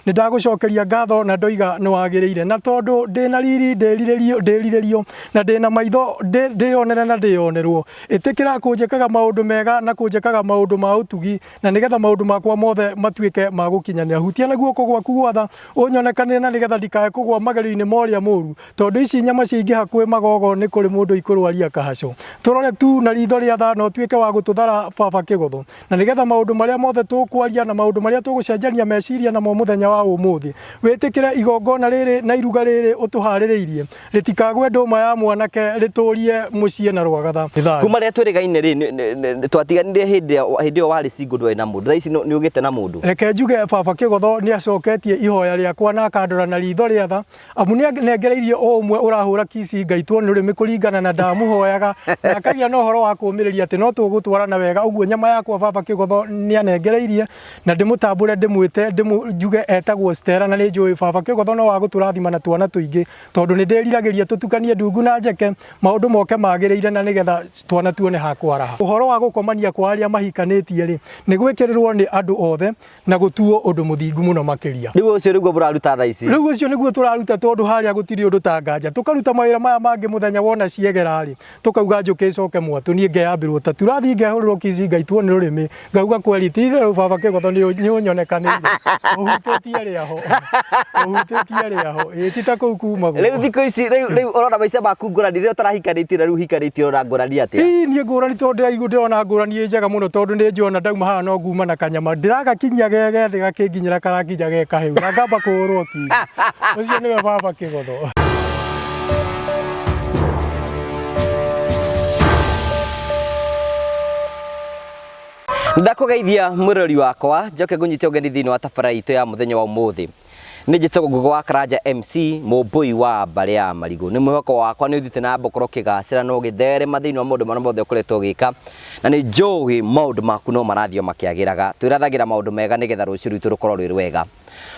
Nĩ ndagũcokeria ngatho na ndoiga nĩ wagĩrĩire, na tondũ ndĩ na riri ndĩrirĩrio ndĩrirĩrio, na ndĩ na maitho ndĩyonere na ndĩyonerwo. Ĩtĩkĩra kũnjĩkaga maũndũ mega na kũnjĩkaga maũndũ ma ũtugi, na nĩgetha maũndũ makwa mothe matuĩke ma gũkinyanĩra. Hutia na guoko gwaku gwatha, ũnyonekanĩre na nĩgetha ndikae kũgũa magerio-inĩ ma ũrĩa mũũru, tondũ ici nyama ciaingĩha kwĩ magogo nĩ kũrĩ mũndũ ikũrwaria kahaco. Tũrore tu na ritho rĩa tha na ũtuĩke wa gũtũthara baba kĩgotho. Na nĩgetha maũndũ marĩa mothe tũkwaria na maũndũ marĩa tũgũcenjania meciria namo mũthenya wa ũmũthĩ, wĩtĩkĩre igongona rĩrĩ na iruga rĩrĩ ũtũharĩrĩirie, rĩtikagwe ndũma ya mwanake, rĩtũrie mũciĩ na rwagatha. Nĩ thayũ. Kuma rĩrĩa twĩrĩgaine rĩ, twatiganire hĩndĩ ĩyo warĩ single ndwarĩ na mũndũ. Thaa ici nĩ ũgĩte na mũndũ? Reke njuge baba Kĩgotho nĩ acoketie ihoya rĩakwa na akandora na ritho rĩa tha. Amu nĩanengereirie o ũmwe ũrahũra kici ngaitwo nĩ rũrĩmĩ kũringana na ndamuhoyaga na akagĩa na ũhoro wa kũũmĩrĩria atĩ no tũgũtwarana wega ũguo nyama yakwa baba Kĩgotho nĩanengereirie na ndĩmũtambũre ndĩmwĩte njuge etagwo Stella na nĩnjũĩ baba Kĩgotho no wagũtũrathima na twana tũingĩ tondũ nĩndĩriragĩria tũtukanie ndungu na njeke maũndũ moke magĩrĩire na nĩgetha twana tuone ha kwaraha. Ũhoro wa gũkomania kwa arĩa mahikanĩtie rĩ, nĩ gwĩkĩrĩrwo nĩ andũ othe na gũtuo ũndũ mũthingu mũno makĩria. Rĩu ũcio nĩguo mũraruta thaa ici? Rĩu ũcio nĩguo tũraruta tondũ harĩa gũtirĩ ũndũ ta nganja. Tũkaruta mawĩra maya mangĩ mũthenya wona ciegera rĩ, tũkauga njũkĩ ĩcoke mwatũ, niĩ ngeyambĩrwo ta turathi ngehũrĩrwo kici ngaitwo nĩ rũrĩmĩ, ngauga kweri ti itherũ baba Kĩgotho nĩ ũnyonekanĩire. Ũhutĩtie rĩaho. Ũhutĩtie rĩaho. Ĩĩ ti ta kũu kumagwo. Rĩu thikũ ici rĩu rĩu ũrona maica maku ngũrani rĩrĩa ũtarahikanĩtie na rĩu ũhikanĩtie ũrona ngũrani atĩa? Ii niĩ ngũrani tondũ ndĩraigua ndĩrona ngũrani ĩ njega mũno tondũ nĩ njũĩ ona ndauma haha no nguma na kanyama ndĩragakinyia ge gethĩ gakĩnginyĩra karakinya ge kahĩu na ngamba kũhũrwo kici. Ũcio nĩwe baba Kĩgotho. Ndakũgeithia mwĩrori wakwa njoke ngũnyite ũgeni thĩinĩ wa tabarĩra itũ ya mũthenya wa ũmũthĩ. Nĩ njĩtagwo Ngũgĩ wa Karanja MC, mũmbũi wa mbarĩ ya Marigũ. Nĩ mwĩhoko wakwa nĩ ũthiĩte na mbere ũkorwo ũkĩgacĩra na ũgĩtherema thĩinĩ wa maũndũ marĩa mothe ũkoretwo ũgĩka. Na nĩ njũĩ maũndũ maku no marathiĩ o makĩagĩraga. Twĩrathagĩra maũndũ mega nĩgetha rũciũ rwitũ rũkorwo rwĩ rwega.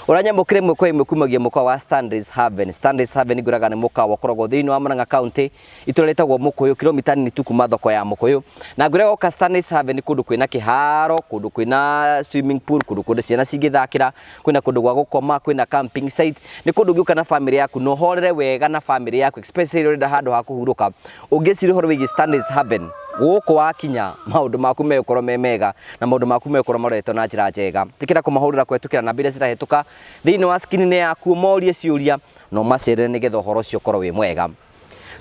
Ũranyamũkĩra ĩmwe kwa ĩmwe kumagia mũkawa wa Stanley's Haven. Stanley's Haven ngwĩraga nĩ mũkawa ũkoragwo thĩinĩ wa Murang'a County, itũra rĩtagwo Mũkũyũ, kilomita nini tu kuma thoko ya Mũkũyũ. Na ngwĩraga woka Stanley's Haven nĩ kũndũ kwĩna kĩharo, kũndũ kwĩna swimming pool, kũndũ kũndũ ciana cingĩthakĩra, kwĩna kũndũ gwa gũkoma, kwĩna camping site. Nĩ kũndũ ũngĩũka na famĩlĩ yaku na ũhorere wega na famĩlĩ yaku, especially ũrenda handũ ha kũhurũka. Ũngĩciria ũhoro wĩgiĩ Stanley's Haven, gũkũ wakinya maũndũ maku megũkorwo me mega na maũndũ maku megũkorwo maroretwo na njĩra njega. Ĩtĩkĩra kũmahũrĩra kũhetũkĩra namba iria cirahĩtũka thĩinĩ wa screen yaku, ũmorie ciũria na ũmacerere nĩgetha ũhoro ũcio ũkorwo wĩ mwega.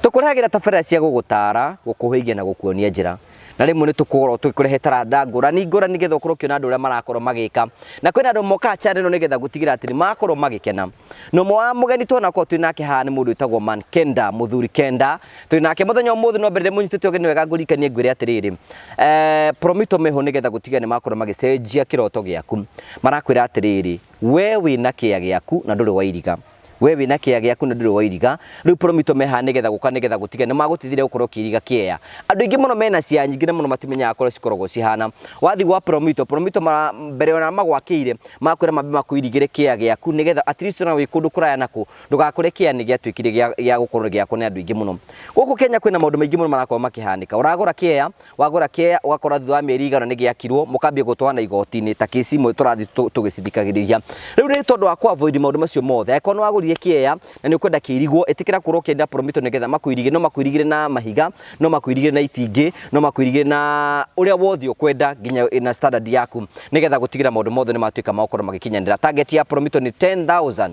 Tũkũrehagĩra tabarĩra cia gũgũtaara, gũkũhĩgia na gũkuonia njĩra. Na rĩmwe nĩ tũkoragwo tũgĩkũrehe taranda ngũrani ngũrani nĩgetha ũkorwo ũkĩona andũ ũrĩa marakorwo magĩka. Na kwĩna andũ mokaga channel ĩno nĩgetha gũtigĩrĩra atĩ nĩ makorwo magĩkena. Na ũmwe wa mũgeni twanakorwo twĩ nake haha nĩ mũndũ wĩtagwo Man Kenda, mũthuri Kenda. Twĩ nake mũthenya ũmũthĩ no mbere ndĩmũnyitĩte ũgeni wega ngũririkanie ngwĩre atĩrĩrĩ, eh, Promito meho nĩgetha gũtigĩrĩra nĩ makorwo magĩcenjia kĩroto gĩaku. Marakwĩra atĩrĩrĩ, we wĩna kĩea gĩaku na ndũrĩ wairiga. We wĩna kĩea gĩaku na ndũrĩ wairiga. Rĩu Promito me haha nĩgetha gũka nĩgetha gũtige nĩ magũteithĩrĩria gũkorwo ũkĩiriga kĩea. Andũ aingĩ mũno mena ciea nyingĩ na mũno matimenyaga kũrĩa cikoragwo cihana. Wathiĩ gwa Promito, Promito mara, mbere ona magwakĩire makwĩra mambe makũirigĩre kĩea gĩaku nĩgetha at least ona wĩ kũndũ kũraya nakũ ndũgakore kĩea nĩ gĩatuĩkire gĩa, gĩa gũkorwo gĩakwo nĩ andũ aingĩ mũno. Gũkũ Kenya kwĩna maũndũ maingĩ mũno marakorwo makĩhanĩka. Ũragũra kĩea, wagũra kĩea ũgakora thutha wa mĩeri igana nĩ gĩakirwo, mũkambia gũtwarana igoti-inĩ ta kĩci imwe tũrathiĩ tũgĩcithikagĩrĩria. Rĩu nĩ tondũ wa kũ avoid maũndũ macio mothe, angĩkorwo nĩ wagũrire kĩea na nĩ ũkwenda kĩirigwo, ĩtĩkĩra kũrwo ũkĩenda Promito nĩgetha makũirigĩre, no makũirigĩre na mahiga, no makũirigĩre na itingĩ, no makũirigĩre na ũrĩa wothe ũkwenda nginya na standard yaku nĩgetha gũtigĩrĩra maũndũ mothe nĩ matuĩka ma gũkorwo magĩkinyanĩra. Target ya Promito nĩ 10,000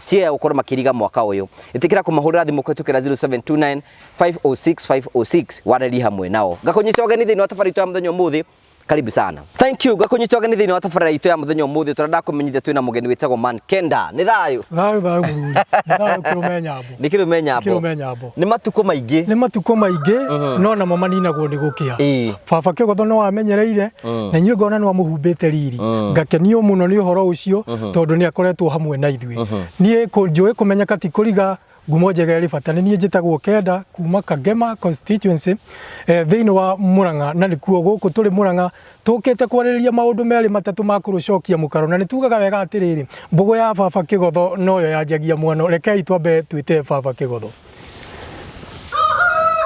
ciea gũkorwo makĩiriga mwaka ũyũ. Ĩtĩkĩra kũmahũrĩra thimũ kũhĩtũkĩra 0729 506 506 warĩrie hamwe nao. Ngakũnyita ũgeni thĩinĩ wa tabarĩra itũ ya mũthenya ũmũthĩ. Karibu sana. Thank you. Ngakũnyita ũgeni thĩinĩ wa tabarĩra itũ ya mũthenya ũmũthĩ tũrenda kũmenyithia twĩna mũgeni wĩtagwo Man Kenda. Nĩ thayũ. Thayũ thayũ mũthuri. Nĩ thayũ kĩrũme nyambo. Nĩ kĩrũme nyambo. Kĩrũme nyambo. Nĩ matukũ maingĩ. Nĩ matukũ maingĩ no namo maninagwo nĩ gũkĩa. Ĩĩ. Baba Kĩgotho nĩ wamenyereire na inyuĩ ngona nĩ wamũhumbĩte riri. Ngakenio mũno nĩ ũhoro ũcio tondũ nĩ akoretwo hamwe na ithuĩ. Niĩ njũĩ kũmenyeka ti kũriga ngumo njega ĩrĩ bata. Nĩ niĩ njĩtagwo Kenda kuma Kangema constituency thĩinĩ wa Murang'a na nĩkuo gũkũ tũrĩ Murang'a tũkĩte kwarĩrĩria maũndũ merĩ matatũ ma kũrũcokia mũkaro na nĩ tugaga wega atĩrĩrĩ, mbũgũ ya baba Kĩgotho noyo yanjagia mwano. Rekei twambe twĩte baba Kĩgotho.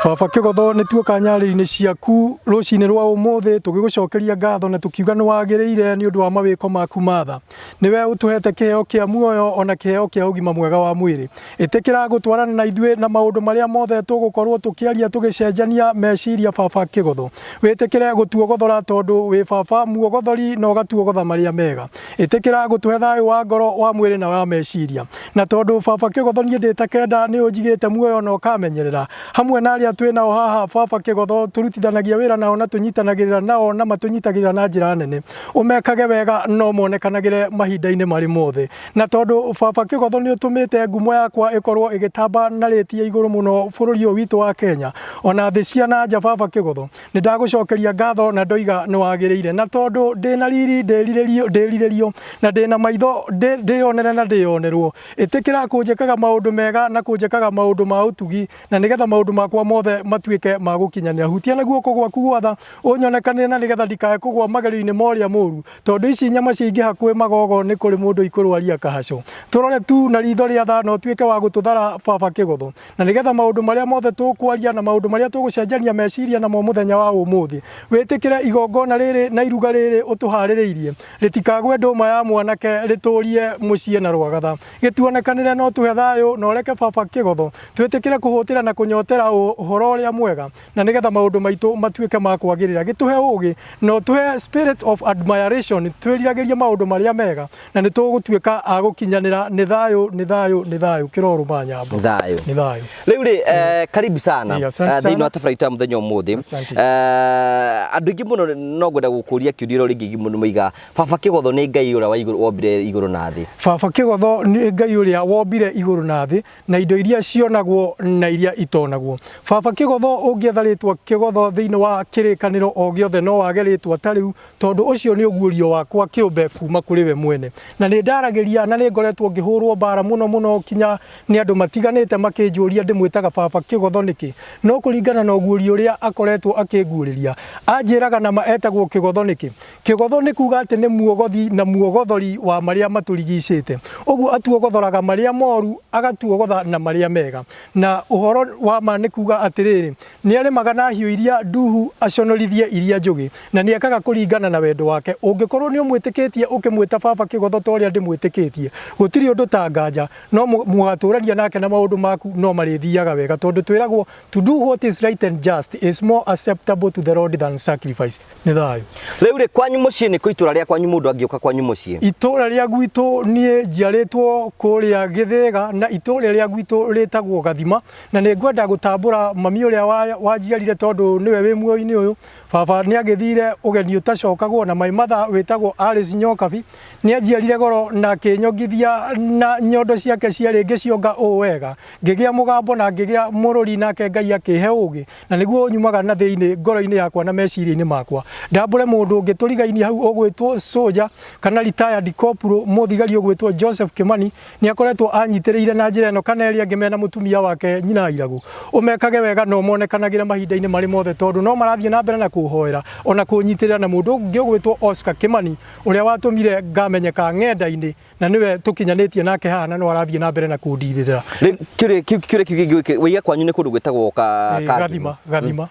Baba Kĩgotho, nĩ tuoka nyarĩrĩ-inĩ ciaku rũcinĩ rwa ũmũthĩ tũgĩgũcokeria ngatho na tũkiuga nĩ wagĩrĩire nĩ ũndũ wa mawĩko maku matha. Nĩwe ũtũhete kĩheo kĩa muoyo ona kĩheo kĩa ũgima mwega wa mwĩrĩ. Ĩtĩkĩra gũtwarana na ithuĩ na maũndũ marĩa mothe tũgũkorwo tũkĩaria tũgĩcenjania meciria Baba Kĩgotho. Wĩtĩkĩre gũtuogothora tondũ wĩ baba muogothori na ũgatuogotha marĩa mega. Ĩtĩkĩra gũtũhe thayũ wa ngoro, wa mwĩrĩ na wa meciria. Na tondũ Baba Kĩgotho niĩ ndĩ ta kenda nĩ ũnjigĩte muoyo na ũkamenyerera. Hamwe na arĩa twĩ nao haha Baba Kĩgotho tũrutithanagia wĩra nao na tũnyitanagĩrĩra nao na matũnyitagĩrĩra na njĩra nene. Ũmekage wega na ũmonekanagĩre mahinda-inĩ marĩ mothe. Na tondũ Baba Kĩgotho nĩ ũtũmĩte ngumo yakwa ĩkorwo ĩgĩtamba na rĩti ya igũrũ mũno bũrũri ũyũ witũ wa Kenya ona thĩ cia na nja Baba Kĩgotho, nĩ ndagũcokeria ngatho na ndoiga nĩ wagĩrĩire. Na tondũ ndĩna riri ndĩrirĩrio ndĩrirĩrio na ndĩna maitho ndĩyonere na ndĩyonerwo, ĩtĩkĩra kũnjĩkaga maũndũ mega na kũnjĩkaga maũndũ ma ũtugi, na nĩgetha maũndũ makwa mothe matuĩke ma gũkinyanĩra. Hutia na guoko gwaku gwatha ũnyonekanĩre na nĩgetha ndikae kũgwa magerio-inĩ ma ũrĩa mũru, tondũ ici nyama ciaingĩha kwĩ magogo nĩ kũrĩ mũndũ ikũrwaria kahaco. Tũrore tu na ritho rĩa tha na ũtuĩke wa gũtũthara Baba Kĩgotho, na nĩgetha maũndũ marĩa mothe tũkwaria na maũndũ marĩa tũgũcenjania meciria namo mũthenya wa ũmũthĩ, wĩtĩkĩre igongona rĩrĩ na iruga rĩrĩ ũtũharĩrĩirie, rĩtikagwe ndũma ya mwanake, rĩtũrie mũciĩ na rwagatha. Gĩtuonekanĩre na ũtũhe thayũ na ũreke Baba Kĩgotho twĩtĩkĩre kũhũtĩra na kũnyotera ũhoro ũrĩa mwega, na nĩgetha maũndũ maitũ matuĩke ma kwagĩrĩra. Gĩtũhe ũgĩ na ũtũhe spirit of admiration, twĩriragĩrie maũndũ marĩa mega na nĩ tũgũtuĩka a gũkinyanĩra. Nĩ thayũ, nĩ thayũ, nĩ thayũ. Kĩrorũma nyambo. Thayũ. Nĩ thayũ. Rĩu rĩ, karibu sana. Iya, asante Thĩinĩ sana. wa tabarĩra itũ ya mũthenya ũmũthĩ. Asante. Andũ aingĩ mũno no ngwenda gũkũria kĩũria ĩro rĩngĩ mũno moiga Baba Kĩgotho nĩ Ngai ũrĩa wa igũrũ wombire igũrũ na thĩ. Baba Kĩgotho nĩ Ngai ũrĩa wombire igũrũ na thĩ na indo iria cionagwo na iria itonagwo. Baba Kĩgotho, ũngĩetha rĩtwa Kĩgotho thĩinĩ wa kĩrĩkanĩro o gĩothe no wage rĩtwa ta rĩu, tondũ ũcio nĩ ũguũrio wakwa kĩũmbe kuma kũrĩ we mwene. Na nĩ ndaragĩria na nĩ ngoretwo ngĩhũrwo mbara mũno mũno kinya nĩ andũ matiganĩte makĩnjũria ndĩmwĩtaga Baba Kĩgotho nĩkĩ. No kũringana na ũguũrio ũrĩa akoretwo akĩnguũrĩria, anjĩraga nama etagwo Kĩgotho nĩkĩ. Kĩgotho nĩ kuga atĩ nĩ muogothi na muogothori wa marĩa matũrigicĩte. Ũguo atuogothoraga marĩa moru, agatuogotha na marĩa mega. Na ũhoro wa ma nĩ kuga atĩrĩrĩ, nĩ arĩmaga na hiũ iria nduhu aconorithie iria njũgĩ, na nĩ ekaga kũringana na wendo wake. Ũngĩkorwo nĩ ũmwĩtĩkĩtie ũkĩmwĩta Baba Kĩgotho ta ũrĩa ndĩmwĩtĩkĩtie, gũtirĩ ũndũ ta nganja, no mũgatũrania nake na maũndũ maku no marĩthiaga wega, tondũ twĩragwo to do what is right and just is more acceptable to the Lord than sacrifice. Nĩ thayũ. Rĩu rĩ, kwanyu mũciĩ nĩ kũ itũra rĩa kwanyu mũndũ angĩũka kwanyu mũciĩ? Itũra rĩa gwitũ niĩ njiarĩtwo kũrĩa Gĩthĩga na itũra rĩa gwitũ rĩtagwo Gathima, na nĩ ngwenda gũtambũra mami ũrĩa wanjiarire tondũ nĩwe wĩ muoyo-inĩ ũyũ. Baba nĩ agĩthire ũgeni ũtacokagwo na my mother wĩtagwo Alice Nyokabi nĩ anjiarire goro na akĩnyongithia na nyondo ciake cierĩ ngĩcionga ũũ wega, ngĩgĩa mũgambo na ngĩgĩa mũrũri nake Ngai akĩhe ũgĩ, na nĩguo ũnyumaga na thĩinĩ ngoro-inĩ yakwa na meciria-inĩ makwa. Ndambũre mũndũ ũngĩ tũrigainie hau ũgwĩtwo soldier kana retired corporal mũthigari ũgwĩtwo Joseph Kimani, nĩ akoretwo anyitĩrĩire na njĩra ĩno kana ĩrĩa ĩngĩ mena mũtumia wake nyina Iragũ. Ũmekage wega na ũmonekanagĩre mahinda-inĩ marĩ mothe tondũ no marathiĩ na mbere na kũhoera ona kũnyitĩrĩra, na mũndũ ũngĩ ũgwĩtwo Oscar Kimani ũrĩa watũmire ngamenyeka ng'enda-inĩ na nĩwe tũkinyanĩtie nake haha na no arathiĩ na mbere na kũndirĩrĩra. Rĩu kĩũria kĩu kĩũria kĩu kĩngĩ waiga kwanyu nĩ kũndũ gwĩtagwo ka Gathima, Gathima.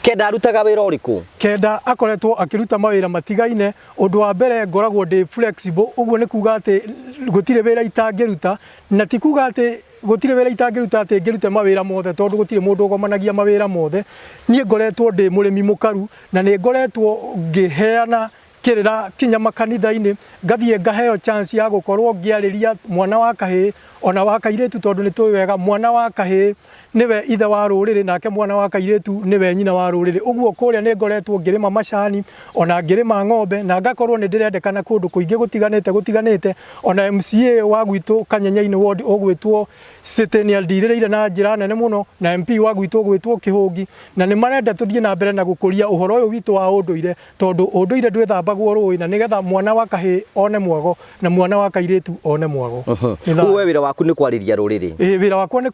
Kenda arutaga wĩra ũrĩkũ? Kenda akoretwo akĩruta mawĩra matigaine. Ũndũ wa mbere ngoragwo ndĩ flexible, ũguo nĩ kuga atĩ gũtirĩ wĩra itangĩruta, na ti kuga atĩ gũtirĩ wĩra itangĩruta atĩ ngĩrute mawĩra mothe, tondũ gũtirĩ mũndũ ũgomanagia mawĩra mothe. Niĩ ngoretwo ndĩ mũrĩmi mũkaru na nĩ ngoretwo ngĩheana kĩrĩra kinya makanitha-inĩ, ngathiĩ ngaheo chance ya gũkorwo ngĩarĩria mwana wa kahĩĩ ona wa kairĩtu, tondũ nĩ tũĩ wega mwana wa kahĩĩ nĩwe ithe wa rũrĩrĩ nake mwana wa kairĩtu nĩwe nyina wa rũrĩrĩ. Ũguo kũrĩa nĩ ngoretwo ngĩrĩma macani ona ngĩrĩma ng'ombe na ngakorwo nĩ ndĩrendekana kũndũ kũingĩ gũtiganĩte gũtiganĩte. Ona MCA wa gwitũ Kanyenyainĩ ward ũgwĩtwo City nĩ andirĩrĩire na njĩra nene mũno, na MP wa gwitũ ũgwĩtwo Kĩhũngi, na nĩ marenda tũthiĩ na mbere na gũkũria ũhoro ũyũ witũ wa ũndũire, tondũ ũndũire ndwĩthambagwo. ndĩringagwo rũĩ, na nĩgetha mwana wa kahĩĩ one mwago na mwana wa kairĩtu one mwago. Nĩ thayũ. We wĩra waku nĩ kwarĩria rũrĩrĩ. Ĩĩ, wĩra wakwa nĩ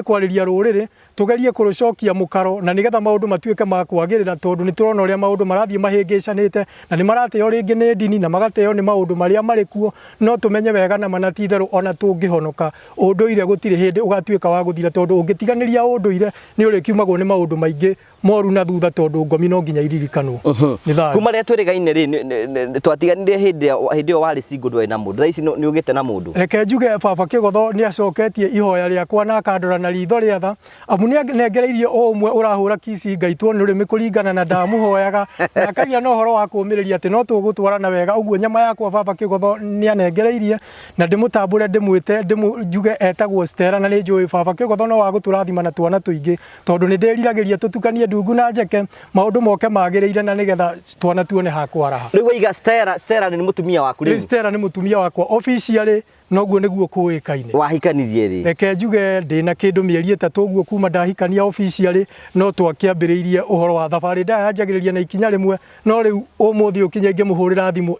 kwarĩria rũrĩrĩ, tũgerie kũrũcokia mũkaro na nĩgetha maũndũ matuĩke ma kwagĩrĩra, tondũ nĩ tũrona ũrĩa maũndũ marathiĩ mahĩngĩcanĩte na nĩ marateo rĩngĩ nĩ ndini na magateo nĩ maũndũ marĩa marĩ kuo. No tũmenye wega na ma na ti itherũ ona tũngĩhonoka, ũndũire gũtirĩ hĩndĩ ũgatuĩka wa gũthira, tondũ ũngĩtiganĩria ũndũire nĩ ũrĩkiumagwo nĩ maũndũ maingĩ moru na thutha, tondũ ngomi no nginya iririkanwo. Nĩ thayũ. Kuma rĩrĩa twĩrĩgaine rĩ, twatiganire hĩndĩ ĩyo warĩ single, ndwarĩ na mũndũ. Thaa ici nĩ ũgĩte na mũndũ? Reke njuge baba Kĩgotho nĩ acoketie ihoya rĩakwa na akandora na ritho rĩa tha, amu nĩ anengereirie o ũmwe ũrahũra kici ngaitwo nĩ rũrĩmĩ kũringana na ndamũhoyaga, na akagĩa na ũhoro wa kũũmĩrĩria atĩ no tũgũtwarana wega. Ũguo nyama yakwa baba Kĩgotho nĩ anengereirie, na ndĩmũtambũre ndĩmwĩte njuge etagwo Stella, na nĩ njũĩ baba Kĩgotho no wagũtũrathima na twana tũingĩ, tondũ nĩ ndĩriragĩria tũtukanie ndungu na njeke, maũndũ moke magĩrĩire na nĩgetha twana tuone ha kwaraha. Rĩu waiga Stella, Stella nĩ mũtumia waku rĩu? Stella nĩ mũtumia wakwa officially, noguo nĩguo kũĩkaine. Wahikanirie rĩ? Reke njuge ndĩna kĩndũ mĩeri 3 ũguo kuma ndahikania officially, no twakĩambĩrĩirie ũhoro wa thabarĩ ndaya yanjagĩrĩria na ikinya rĩmwe, no rĩu ũmũthĩ ũkinya ingĩmũhũrĩra thimũ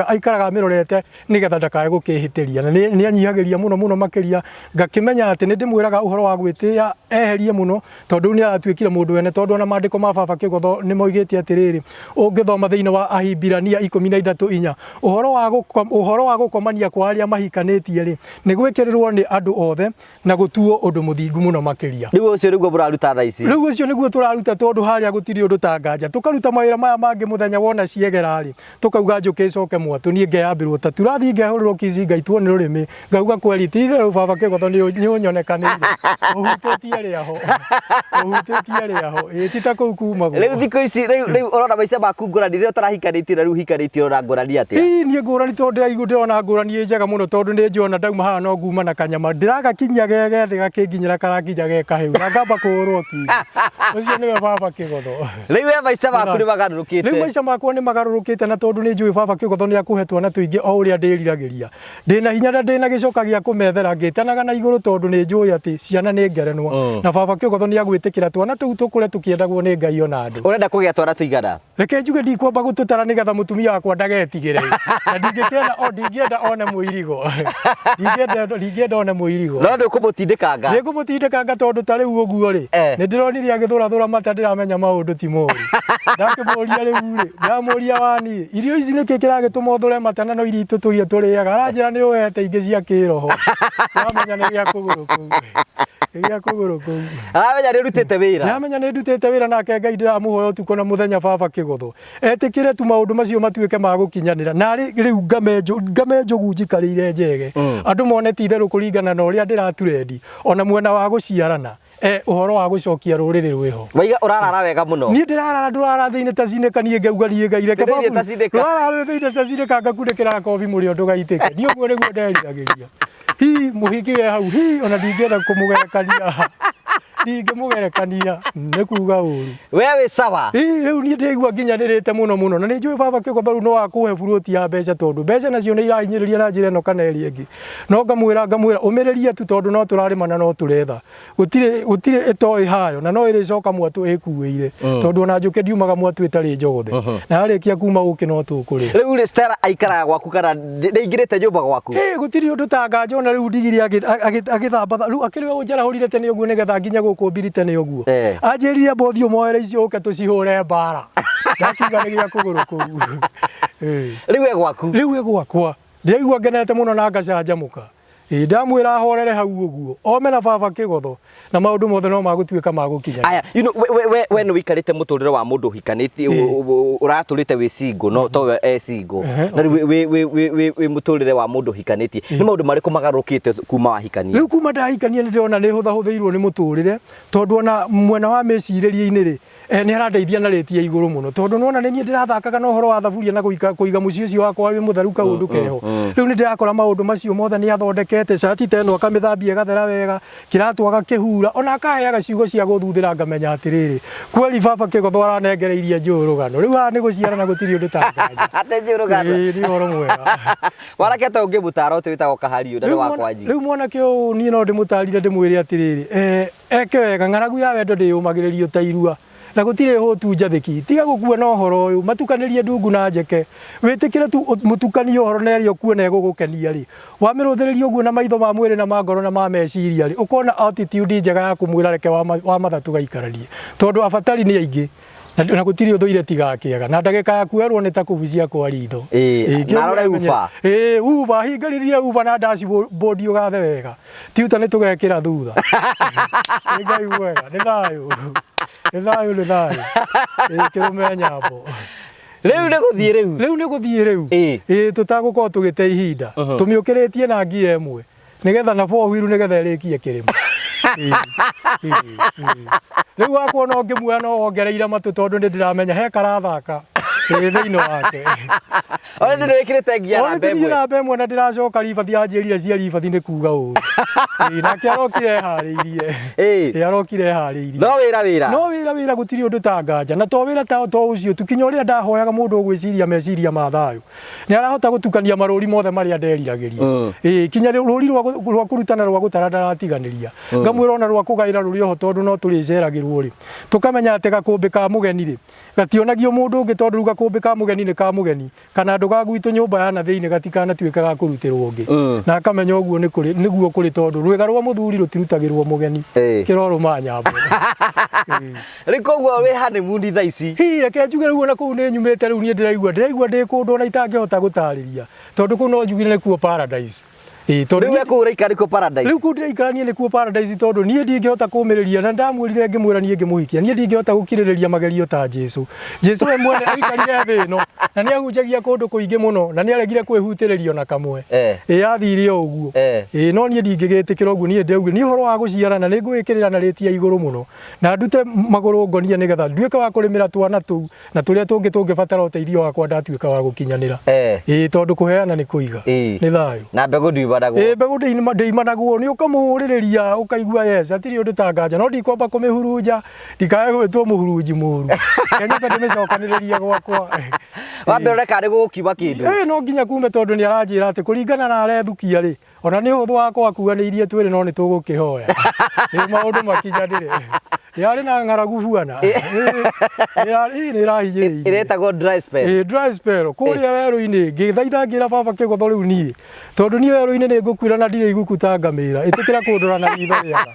aikaraga amĩrorete nĩgetha ndakae gũkĩhĩtĩria, na nĩ anyihagĩria mũno mũno makĩria, ngakĩmenya atĩ nĩ ndĩmwĩraga ũhoro wa gwĩtĩa eherie mũno, tondũ rĩu nĩ aratuĩkire mũndũ wene, tondũ ona maandĩko ma baba Kĩgotho nĩ moigĩte atĩrĩrĩ, ũngĩthoma thĩinĩ wa Ahibirania 13:4, ũhoro wa gũkomania kwa arĩa mahikanĩtie rĩ, nĩ gwĩkĩrĩrwo nĩ andũ othe na gũtuo ũndũ mũthingu mũno makĩria. Rĩu ũcio nĩguo mũraruta thaa ici? Rĩu ũcio nĩguo tũraruta, tondũ harĩa gũtirĩ ũndũ ta nganja. Tũkaruta mawĩra maya mangĩ mũthenya wona ciegera rĩ, tũkauga njũkĩ ĩcoke mwatũ, niĩ ngeyambĩrwo ta turathi, ngehũrĩrwo kici ngaitwo nĩ rũrĩmĩ, ngauga kweri ti itherũ baba Kĩgotho nĩ ũnyonekanĩire, ũhutĩtie rĩaho, ũhutĩtie rĩaho, ĩĩ ti ta kũu kumagwo. Rĩu thikũ ici rĩu ũrona maica maku ngũrani rĩrĩa ũtarahikanĩtie na rĩu ũhikanĩtie, ũrona ngũrani atĩa? Ĩĩ niĩ ngũrani tondũ ndĩraigua ndĩrona ngũrani ĩ njega mũno, tondũ nĩ njũĩ ndauma haha no nguma na kanyama ndĩragakinyia ge gethĩ gakĩnginyĩra karakinya ge kahĩu na ngamba kũhũrwo kici. Ũcio nĩwe baba Kĩgotho. Rĩu we maica maku nĩ magarũrũkĩte? Rĩu maica makwa nĩ magarũrũkĩte, na tondũ nĩ njũĩ baba Kĩgotho nĩ akũhe twana tũingĩ o ũrĩa ndĩriragĩria. Ndĩna hinya na ndĩna gĩcoka gĩa kũmethera ngĩtanaga na igũrũ, tondũ nĩ njũĩ atĩ ciana nĩ ngerenwa, na baba Kĩgotho nĩ agwĩtĩkĩra twana tũu tũkũre tũkĩendagwo nĩ Ngai ona andũ. Ũrenda kũgĩa twana tũigana? Reke njuge ndikwamba gũtũtara nĩgetha mũtumia wakwa ndagetigĩre, na ndingĩkĩenda o ndingĩenda one mũirigo, ndingĩenda one mũirigo. No nĩ ũkũmũtindĩkanga? Nĩ ngũmũtindĩkanga, tondũ ta rĩu ũguo rĩ, nĩ ndĩronire agĩthũrathũra mata, ndĩramenya maũndũ ti moru. Ndakĩmũria rĩu rĩ, ndamũria wani irio ici nĩkĩ kĩragĩtũma ũthũre mata na no irio itũ tũrĩaga, aranjĩra nĩ ũhete ingĩ cia kĩroho. Ndamenya nĩ gĩa kũgũrũ kũu, nĩ gĩa kũgũrũ kũu. Aramenya nĩ ũrutĩte wĩra. Ndamenya nĩ ndutĩte wĩra, nake Ngai ndĩramũhoya ũtukũ na mũthenya baba Kĩgotho etĩkĩre tu maũndũ macio matuĩke ma gũkinyanĩra, narĩ rĩu ngame njogu njikarĩire njege, andũ mone ti itherũ kũringana na ũrĩa ndĩraturendi ona mwena wa gũciarana, ũhoro wa gũcokia rũrĩrĩ rwĩho. Waiga ũrarara wega mũno? Niĩ ndĩrarara, ndũrara thĩinĩ ta cinĩka, niĩ ngauga niĩ Ngai reke Thĩinĩ ta cinĩka. Ndũrarara thĩinĩ ta cinĩka, ngakunĩkĩra kobi mũrĩo ndũgaitĩke. Niĩ ũguo nĩguo nderiragĩria. Hi mũhiki we hau, hi ona ndingĩenda kũmũgerekania, ndingĩmũgerekania nĩ kuga ũru. We wĩ sawa? Ĩ rĩu niĩ ndĩraigua nginyanĩrĩte mũno mũno, na nĩ njũĩ baba Kĩgotho rĩu no akũhe buroti ya mbeca, tondũ mbeca nacio nĩ irahinyĩrĩria na njĩra ĩno kana ĩrĩa ĩngĩ, no ngamwĩra ũmĩrĩrie tu, tondũ no tũrarĩma na no tũretha, gũtirĩ ĩtoĩ hayo, na no ĩrĩcoka mwatũ ĩkuĩire, tondũ ona njũkĩ ndiumaga mwatũ ĩtarĩ njogothe, na yarĩkia kuma ũkĩ no tũkũrĩa. Rĩu rĩ, Stella aikaraga gwaku kana ndĩingĩrĩte nyũmba gwaku? Ĩ gũtirĩ ũndũ ta nganja, ona rĩu ndigiri agĩthamba rĩu akĩrĩ we ũnjarahũrire tene ũguo nĩgetha nginya gũkũ mbirite nĩ ũguo. Anjĩrire mbothi ũmoere icio ũke tũcihũre mbara, ndakiuga nĩ gĩa kũgũrũ kũu. Rĩu e gwaku? Rĩu e gwakwa, ndĩraigua ngenete mũno na ngacanjamũka. Ĩ ndamwĩra ahorere hau ũguo ome na baba Kĩgotho, na maũndũ mothe no magũtuĩka ma gũkinya. Aya, you know, we nĩ ũikarĩte mũtũrĩre wa mũndũ ũhikanĩtie, ũratũrĩte wĩ single, no to we e single. Na rĩu wĩ mũtũrĩre wa mũndũ ũhikanĩtie, nĩ maũndũ marĩkũ magarũrũkĩte kuma wahikania? Rĩu kuma ndahikania nĩ ndĩrona nĩ hũthahũthĩirwo nĩ mũtũrĩre, tondũ ona mwena wa mĩcirĩrie-inĩ rĩ, nĩ arandeithia na rĩti ya igũrũ mũno, tondũ nĩwona nĩ niĩ ndĩrathakaga na ũhoro wa thaburia na kũiga mũciĩ ũcio wakwa wĩ mũtheru kaũndũ keho. Rĩu nĩ ndĩrakora maũndũ macio mothe nĩ athondekete, cati ta ĩno akamĩthambia ĩgathera wega, kĩratũ agakĩhura, ona akaheaga ciugo cia gũthuthĩra, ngamenya atĩrĩrĩ, kweli baba Kĩgotho aranengereirie njũĩ rũgano. Rĩu haha nĩ gũciarana gũtirĩ ũndũ ta nganja. Atĩ njũĩ rũgano? Ĩĩ, nĩ ũhoro mwega. Mwanake ta ũngĩmũtara ũtĩ wĩtagwo Kahariũ na nĩ wa kwanyu. Rĩu mwanake ũyũ niĩ no ndĩmũtarire ndĩmwĩre atĩrĩrĩ, eke wega, ng'aragu ya wendo ndĩyũmagĩrĩrio ta irua. Na gũtirĩ hũtu njathĩki. Tiga gũkua na ũhoro ũyũ, matukanĩrie ndungu na njeke. Wĩtĩkĩre tu mũtukanie ũhoro na ĩrĩa ũkuona ĩgũgũkenia rĩ, wamĩrũthĩrĩria ũguo na maitho ma mwĩrĩ na ma ngoro na ma meciria rĩ, ũkona attitude njega ya kũmwĩra reke wa matha tũgaikaranie. Tondũ abatari nĩ aingĩ na gũtirĩ ũthũire tiga akĩaga. Na ndagĩka ya kuoerwo nĩ ta kũbucia kwa ritho. Ĩĩ, na arore Uber. Ĩĩ, Uber, hingĩrĩrie Uber na dashboard ũgathe wega. Tiuta nĩ tũgekĩra thutha. Nĩ Ngai mwega, nĩ thayũ. Nĩ thayũ, nĩ thayũ. Ĩĩ, kĩrũme nyambo. Rĩu nĩ gũthiĩ rĩu. Rĩu nĩ gũthiĩ rĩu. Ĩĩ. Ĩĩ, tũtagũkorwo tũgĩte ihinda. Tũmĩũkĩrĩtie na ngia ĩmwe. Nĩgetha na four wheel nĩgetha ĩrĩkie kĩrĩma. Ĩĩ, ĩĩ, ĩĩ. Rĩu wakwa no ngĩmuoya no wongereire matũ tondũ nĩ ndĩramenya he karathaka. Ĩĩ, thĩinĩ wake. Ona nĩ wĩkĩrĩte ngia namba ĩmwe. Namba ĩmwe na ndĩracoka ribathi anjĩrire cia ribathi nĩ kuga ũru. Ĩĩ, nake arokire eharĩirie. Ĩĩ. Arokire eharĩirie. No wĩra wĩra. No wĩra wĩra gũtirĩ ũndũ ta nganja. Na to wĩra ta to ũcio tu kinya ũrĩa ndahoyaga mũndũ ũgwĩciria meciria ma thayũ. Nĩ arahota gũtukania marũri mothe marĩa nderiragĩria. Ĩĩ, kinya rũri rwa kũrutana rwa gũtara ndaratiganĩria. Ngamwĩra ona rwa kũgaĩra rũrĩ oho tondũ no tũrĩceragĩrwo rĩ. Tũkamenya atĩ gakũmbĩ ka mũgeni rĩ, gationagio mũndũ ũngĩ tondũ rĩu gakũmbĩ ka mũgeni nĩ ka mũgeni kana andũ ga gwitũ nyũmba ya na thĩinĩ gatikanatuĩke ga kũrutĩrwo ũngĩ. Na akamenya ũguo nĩ kũrĩ nĩguo kũrĩ tondũ rwĩga rwa mũthuri rũtirutagĩrwo mũgeni. Kĩrorũma nyambo. Rĩu koguo wĩ honeymoon thaa ici. Hihi reke njuge rĩu ona kũu nĩ nyumĩte rĩu niĩ ndĩraigua ndĩ kũndũ ona itangĩhota gũtarĩria tondũ kũu no njugire nĩkuo paradise. Ĩĩ, tondũ Rĩu we kũu ũraikara nĩkuo paradise. Rĩu kũu ndĩraikara niĩ nĩkuo paradise tondũ niĩ ndingĩhota kũmĩrĩria na ndamwĩrire ngĩmwĩra niĩ ngĩmũhikia niĩ ndingĩhota gũkirĩrĩria magerio ta Jesu. Jesu we mwene aikarire thĩ ĩno na nĩ ahunjagia kũndũ kũingĩ mũno na nĩ aregire kwĩhutĩrĩrio na kamwe. Ĩĩ athire o ũguo. Ĩĩ no niĩ ndingĩgĩtĩkĩra ũguo niĩ ndĩraugire niĩ ũhoro wa gũciarana nĩ ngũwĩkĩrĩra na rĩti ya igũrũ mũno na ndute magũrũ ngonia nĩgetha nduĩke wa kũrĩmĩra twana tũu na tũrĩa tũngĩ tũngĩbatara ũteithio wakwa ndatuĩka wa gũkinyanĩra. Ĩĩ tondũ kũheana nĩ kũiga. Nĩ thayũ. Na mbegũ ndiumanagwo. Ĩĩ mbegũ ndĩimanagwo nĩ ũkamũhũrĩrĩria ũkaigua yes hatirĩ ũndũ ta nganja no ndikwamba kũmĩhurunja ndikae gwĩtwo mũhurunji mũru. Reke nyambe ndĩmĩcokanĩrĩrie gwakwa. Wambe ũrore kana nĩ gũgũkiuma kĩndũ. Ĩĩ no nginya kume tondũ nĩ aranjĩra atĩ kũringana na arethukia rĩ ona nĩ ũhũthũ wakwa akuanĩirie twĩrĩ no nĩ tũgũkĩhoya. Ĩĩ maũndũ makinyanĩre. Yarĩ na ng'aragu buana. Ĩĩ nĩ ĩrahinyĩrĩirie. Ĩretagwo dry spell. Ĩĩ dry spell kũrĩa werũ-inĩ ngĩthaitha ngĩra baba kĩgotho rĩu niĩ tondũ niĩ werũ-inĩ nĩ ngũkuĩra na ndirĩ iguku ta ngamĩra ĩtĩkĩra kũndora na ritho rĩega.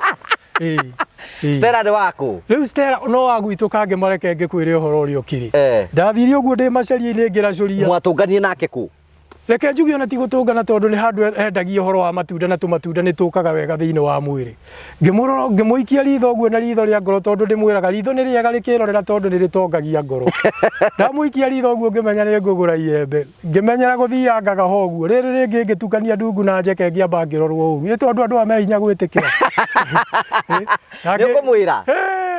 Ĩĩ. Stella nĩ waku? Rĩu Stella no wa gwitũ kangĩmareke ngĩkwĩre ũhoro ũrĩa ũkĩrĩ. Ndathire ũguo ndĩ macaria-inĩ ngĩracũria. Mwatũnganire nake kũ? Reke njuge ona ti gũtũngana tondũ nĩ handũ endagia ũhoro wa matunda na tũmatunda nĩ tũkaga wega thĩinĩ wa mwĩrĩ. Ngĩmũrora ngĩmũikia ritho ũguo na ritho rĩa ngoro tondũ ndĩmwĩraga ritho nĩ rĩega rĩkĩrorera tondũ nĩ rĩtongagia ngoro. Ndamũikia ritho ũguo ngĩmenya nĩ ngũgũra iembe. Ngĩmenyera gũthiangaga ho ũguo. Rĩrĩ rĩngĩ ngĩtukania ndungu na njeke ngĩamba ngĩrorwo ũru. Ĩ tondũ andũ aya me hinya gwĩtĩkĩra. Nĩ ũkũmwĩra?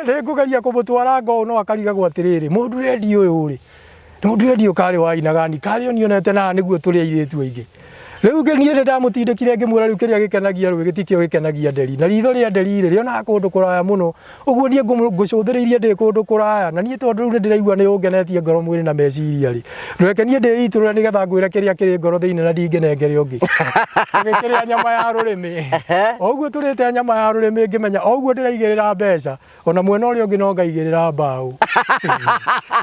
Nĩ ngũgeria kũmũtwara ngo no akarigagwo atĩrĩrĩ, mũndũ rendi ũyũ rĩ, mũndũ rendi ũyũ karĩ wainaga ni karĩ ũnionete na nĩguo tũrĩ airĩtu aingĩ. Rĩu niĩ nĩ ndamũtindĩkire ngĩmwĩra rĩu kĩrĩa gĩkenagia rũĩ gĩtikĩo gĩkenagia nderi. Na ritho rĩa nderi rĩ, rĩonaga kũndũ kũraya mũno. Ũguo niĩ ngũcũthĩrĩirie ndĩ kũndũ kũraya. Na niĩ tondũ rĩu nĩ ndĩraigua nĩ ũngenetie ngoro mwĩrĩ na meciria rĩ, reke niĩ ndĩitũrũre nĩgetha ngwĩre kĩrĩa kĩrĩ ngoro thĩinĩ na ndingĩnengere ũngĩ. Tũgĩkĩrĩa nyama ya rũrĩmĩ. O ũguo tũrĩte nyama ya rũrĩmĩ ngĩmenya o ũguo ndĩraigĩrĩra mbeca, ona mwena ũrĩa ũngĩ no ngaigĩrĩra mbaũ.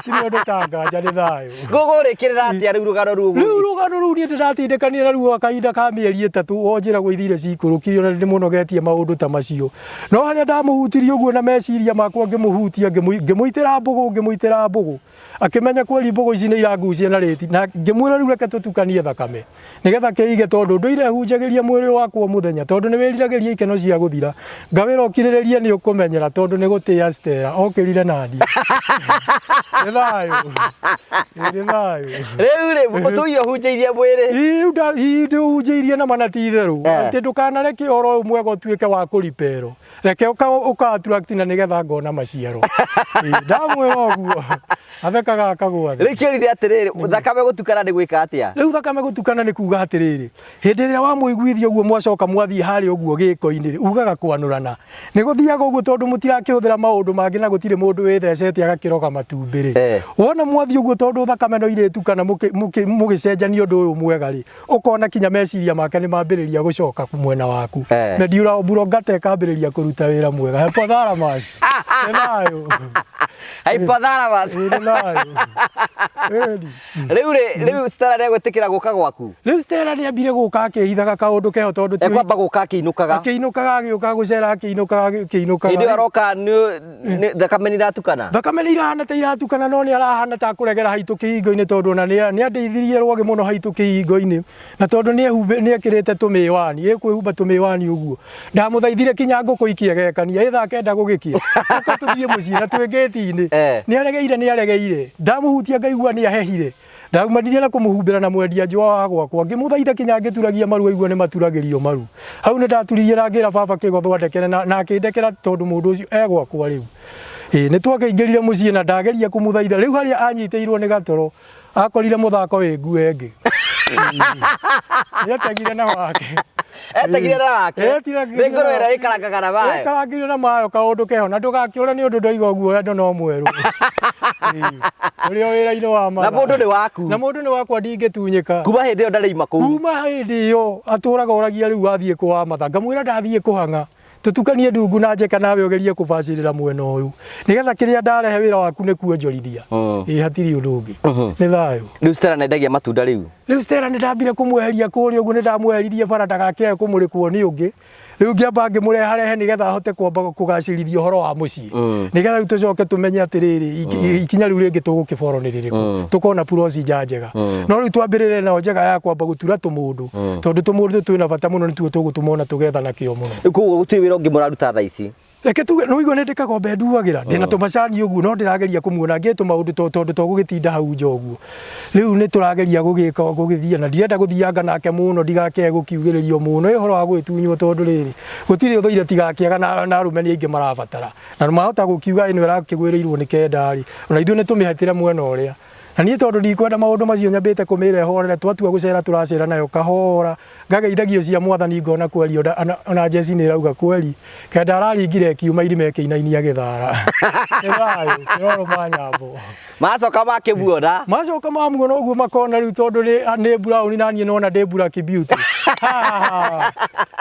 Tirĩ ũndũ ta nganja nĩ thayũ. Gũgũrĩkĩrĩra atĩa rĩu rũgano rũu? Rĩu rũgano rũu niĩ ndĩratindĩkanire naruo kahinda ka mĩeri 3 o njĩragwo ithire cikũrũkire ona nĩndĩmũnogetie maũndũ ta macio. No harĩa ndamũhutirie ũguo na meciria makwa ngĩmũhutia ngĩmũitĩra mbũgũ ngĩmũitĩra mbũgũ. Akĩmenya kweri mbũgũ ici nĩ irangucia na rĩti na ngĩmwĩra rĩu reke tũtukanie thakame nĩgetha kĩige tondũ ndũire hunjagĩria mwĩrĩ wakwa mũthenya tondũ nĩ wĩriragĩria ikeno cia gũthira. Ngawĩra ũkirĩrĩrie nĩ ũkũmenyera tondũ nĩ gũtĩa Stella okĩrire naniĩ. Nĩ thayũ. Nĩ thayũ. Rĩu rĩ, ũtũire ũhunjĩirie mwĩrĩ. Ĩĩ, rĩu ndĩũhunjĩirie na ma na ti itherũ. Atĩ ndũkanareke ũhoro ũyũ mwega ũtuĩke wa kũriperwo. Reke ũka attract na nĩgetha ngona maciaro. Ndamwĩra ũguo athekaga akagwa thĩ. Rĩu kĩũria atĩrĩrĩ, thakame gũtukana nĩ gwĩka atĩa? Rĩu thakame gũtukana nĩ kuga atĩrĩrĩ, hĩndĩ ĩrĩa wamũiguithia ũguo mwacoka mwathiĩ harĩa ũguo gĩko-inĩ rĩ, ugaga kwanũrana. Nĩ gũthiaga ũguo tondũ mũtirakĩhũthĩra maũndũ mangĩ na gũtirĩ mũndũ wĩthecete agakĩroga matumbĩ rĩ. Wona mwathiĩ ũguo tondũ thakame no irĩtukana mũgĩcenjania ũndũ ũyũ mwega rĩ, ũkona kinya meciria make nĩ mambĩrĩria gũcoka mwena waku. Medulla oblongata ĩkambĩrĩria kũruta wĩra mwega. Hypothalamus. Nĩ thayũ. Hypothalamus. Ĩĩ, nĩ thayũ. Ĩni. Rĩu rĩ, rĩu Stella nĩegwĩtĩkĩra gũka gwaku? Rĩu Stella nĩambire gũka akĩhithaga kaũndũ keho tondũ ti Ekwamba gũka akĩinũkaga. Akĩinũkaga, agĩũka gũcera, akĩinũkaga, akĩinũkaga. Hĩndĩ ĩyo aroka thakame nĩ iratukana. Thakame nĩ irahana ta iratukana, no nĩ arahana ta kũregera haitũ kĩhingo-inĩ, tondũ ona nĩ andeithirie rwagĩ mũno haitũ kĩhingo-inĩ, na tondũ nĩ ekĩrĩte tũmĩwani, ĩkwĩhumba tũmĩwani ũguo. Ndamũthaithire kinya ngũkũ ikĩegekania, ĩ thaa kenda gũgĩkĩa, ũka tũthiĩ mũciĩ na twĩ ngĩti-inĩ. Nĩ aregeire, nĩ aregeire. Ndamũhutia ngaigua nĩ ahehire. Ndaumanire na kũmũhumbĩra na mwendia njũa wa gwakwa, ngĩmũthaitha kinya ngĩturagia maru aigua nĩ maturagĩrio maru. Hau nĩ ndaturirie na ngĩra baba Kĩgotho andekere na akĩndekera tondũ mũndũ ũcio e gwakwa rĩu. Ĩĩ nĩ twakĩingĩrire mũciĩ na ndageria kũmũthaitha, rĩu harĩa anyitĩirwo nĩ gatoro akorire mũthako wĩ nguo ĩngĩ. Nĩetegire na wake. Etegire na wake. Nĩ ngũrwe ĩrĩa ĩkarangaga na mayo. Ĩkarangire na mayo kaũndũ keho na ndũgakĩũre nĩ ũndũ ndoiga ũguo wendo no mwerũ. Ũrĩ o wĩra-inĩ wa mathaa. Na mũndũ nĩ waku. Na mũndũ nĩ wakwa, ndingĩtunyĩka. Kuma hĩndĩ ĩyo ndarĩ ima kũu. Kuma hĩndĩ ĩyo atũraga oragia rĩu wathiĩ kũ wa mathaa. Ngamwĩra ndathiĩ kũhang'a. Tũtukanie ndungu na njeka nawe ũgerie kũbacĩrĩra mwena ũyũ. Nĩgetha kĩrĩa ndarehe wĩra waku nĩ kuonjorithia. Ĩĩ hatirĩ ũndũ ũngĩ. Nĩ thayũ. Rĩu Stella nĩendagia matunda rĩu? Rĩu Stella nĩ ndambire kũmweheria kũrĩa ũguo, nĩ ndamweheririe bara ndagakĩae kũmũrĩkwo nĩ ũngĩ. Rĩu ngĩamba ngĩmũreharehe nĩgetha ahote kwamba kũgacĩrithia ũhoro wa mũciĩ. Nĩgetha rĩu tũcoke tũmenye atĩrĩrĩ, ikinya rĩu rĩngĩ tũgũkĩboro nĩ rĩrĩkũ. Tũkona procedure njega. No rĩu twambĩrĩre nayo njega ya kwamba gũtura tũmũndũ. Tondũ tũmũndũ twĩna bata mũno, nĩtuo tũgũtũma ona tũgetha na kĩo mũno. Rĩu koguo gũtirĩ wĩra ũngĩ mũraruta thaa ici? Reke tuge nĩ ũigua nĩ ndĩ kagombe nduagĩra, ndĩna tũmacani ũguo, no ndĩrageria kũmuona ngĩ tũmaũndũ tondũ to gũgĩtinda hau nja ũguo. Rĩu nĩ tũrageria gũgĩka gũgĩthiĩ, na ndirenda gũthianga nake mũno ndigakĩae gũkiugĩrĩrio mũno ĩ ũhoro wa gũgĩtunywo, tondũ rĩrĩ gũtirĩ ũthũire tigakĩaga na arũme nĩ aingĩ marabatara na mahota gũkiuga ĩno ĩrakĩgwĩrĩirwo nĩ kenda rĩ, ona ithuĩ nĩ tũmĩhatĩre mwena ũrĩa. Na niĩ tondũ ndikwenda maũndũ macio, nyambĩte kũmĩra ĩhorere. Twatua gũcera tũracera nayo kahora, ngageithagio cia mwathani, ngona kweri ona njeci nĩ ĩrauga kweri kenda araringire ĩkiuma irima ĩkĩinainia gĩthara. Nĩ thayũ kĩrorũma nyambo. Macoka makĩmuona. Macoka mamuona ũguo makona rĩu tondũ nĩ brown na niĩ nona ndĩ black beauty.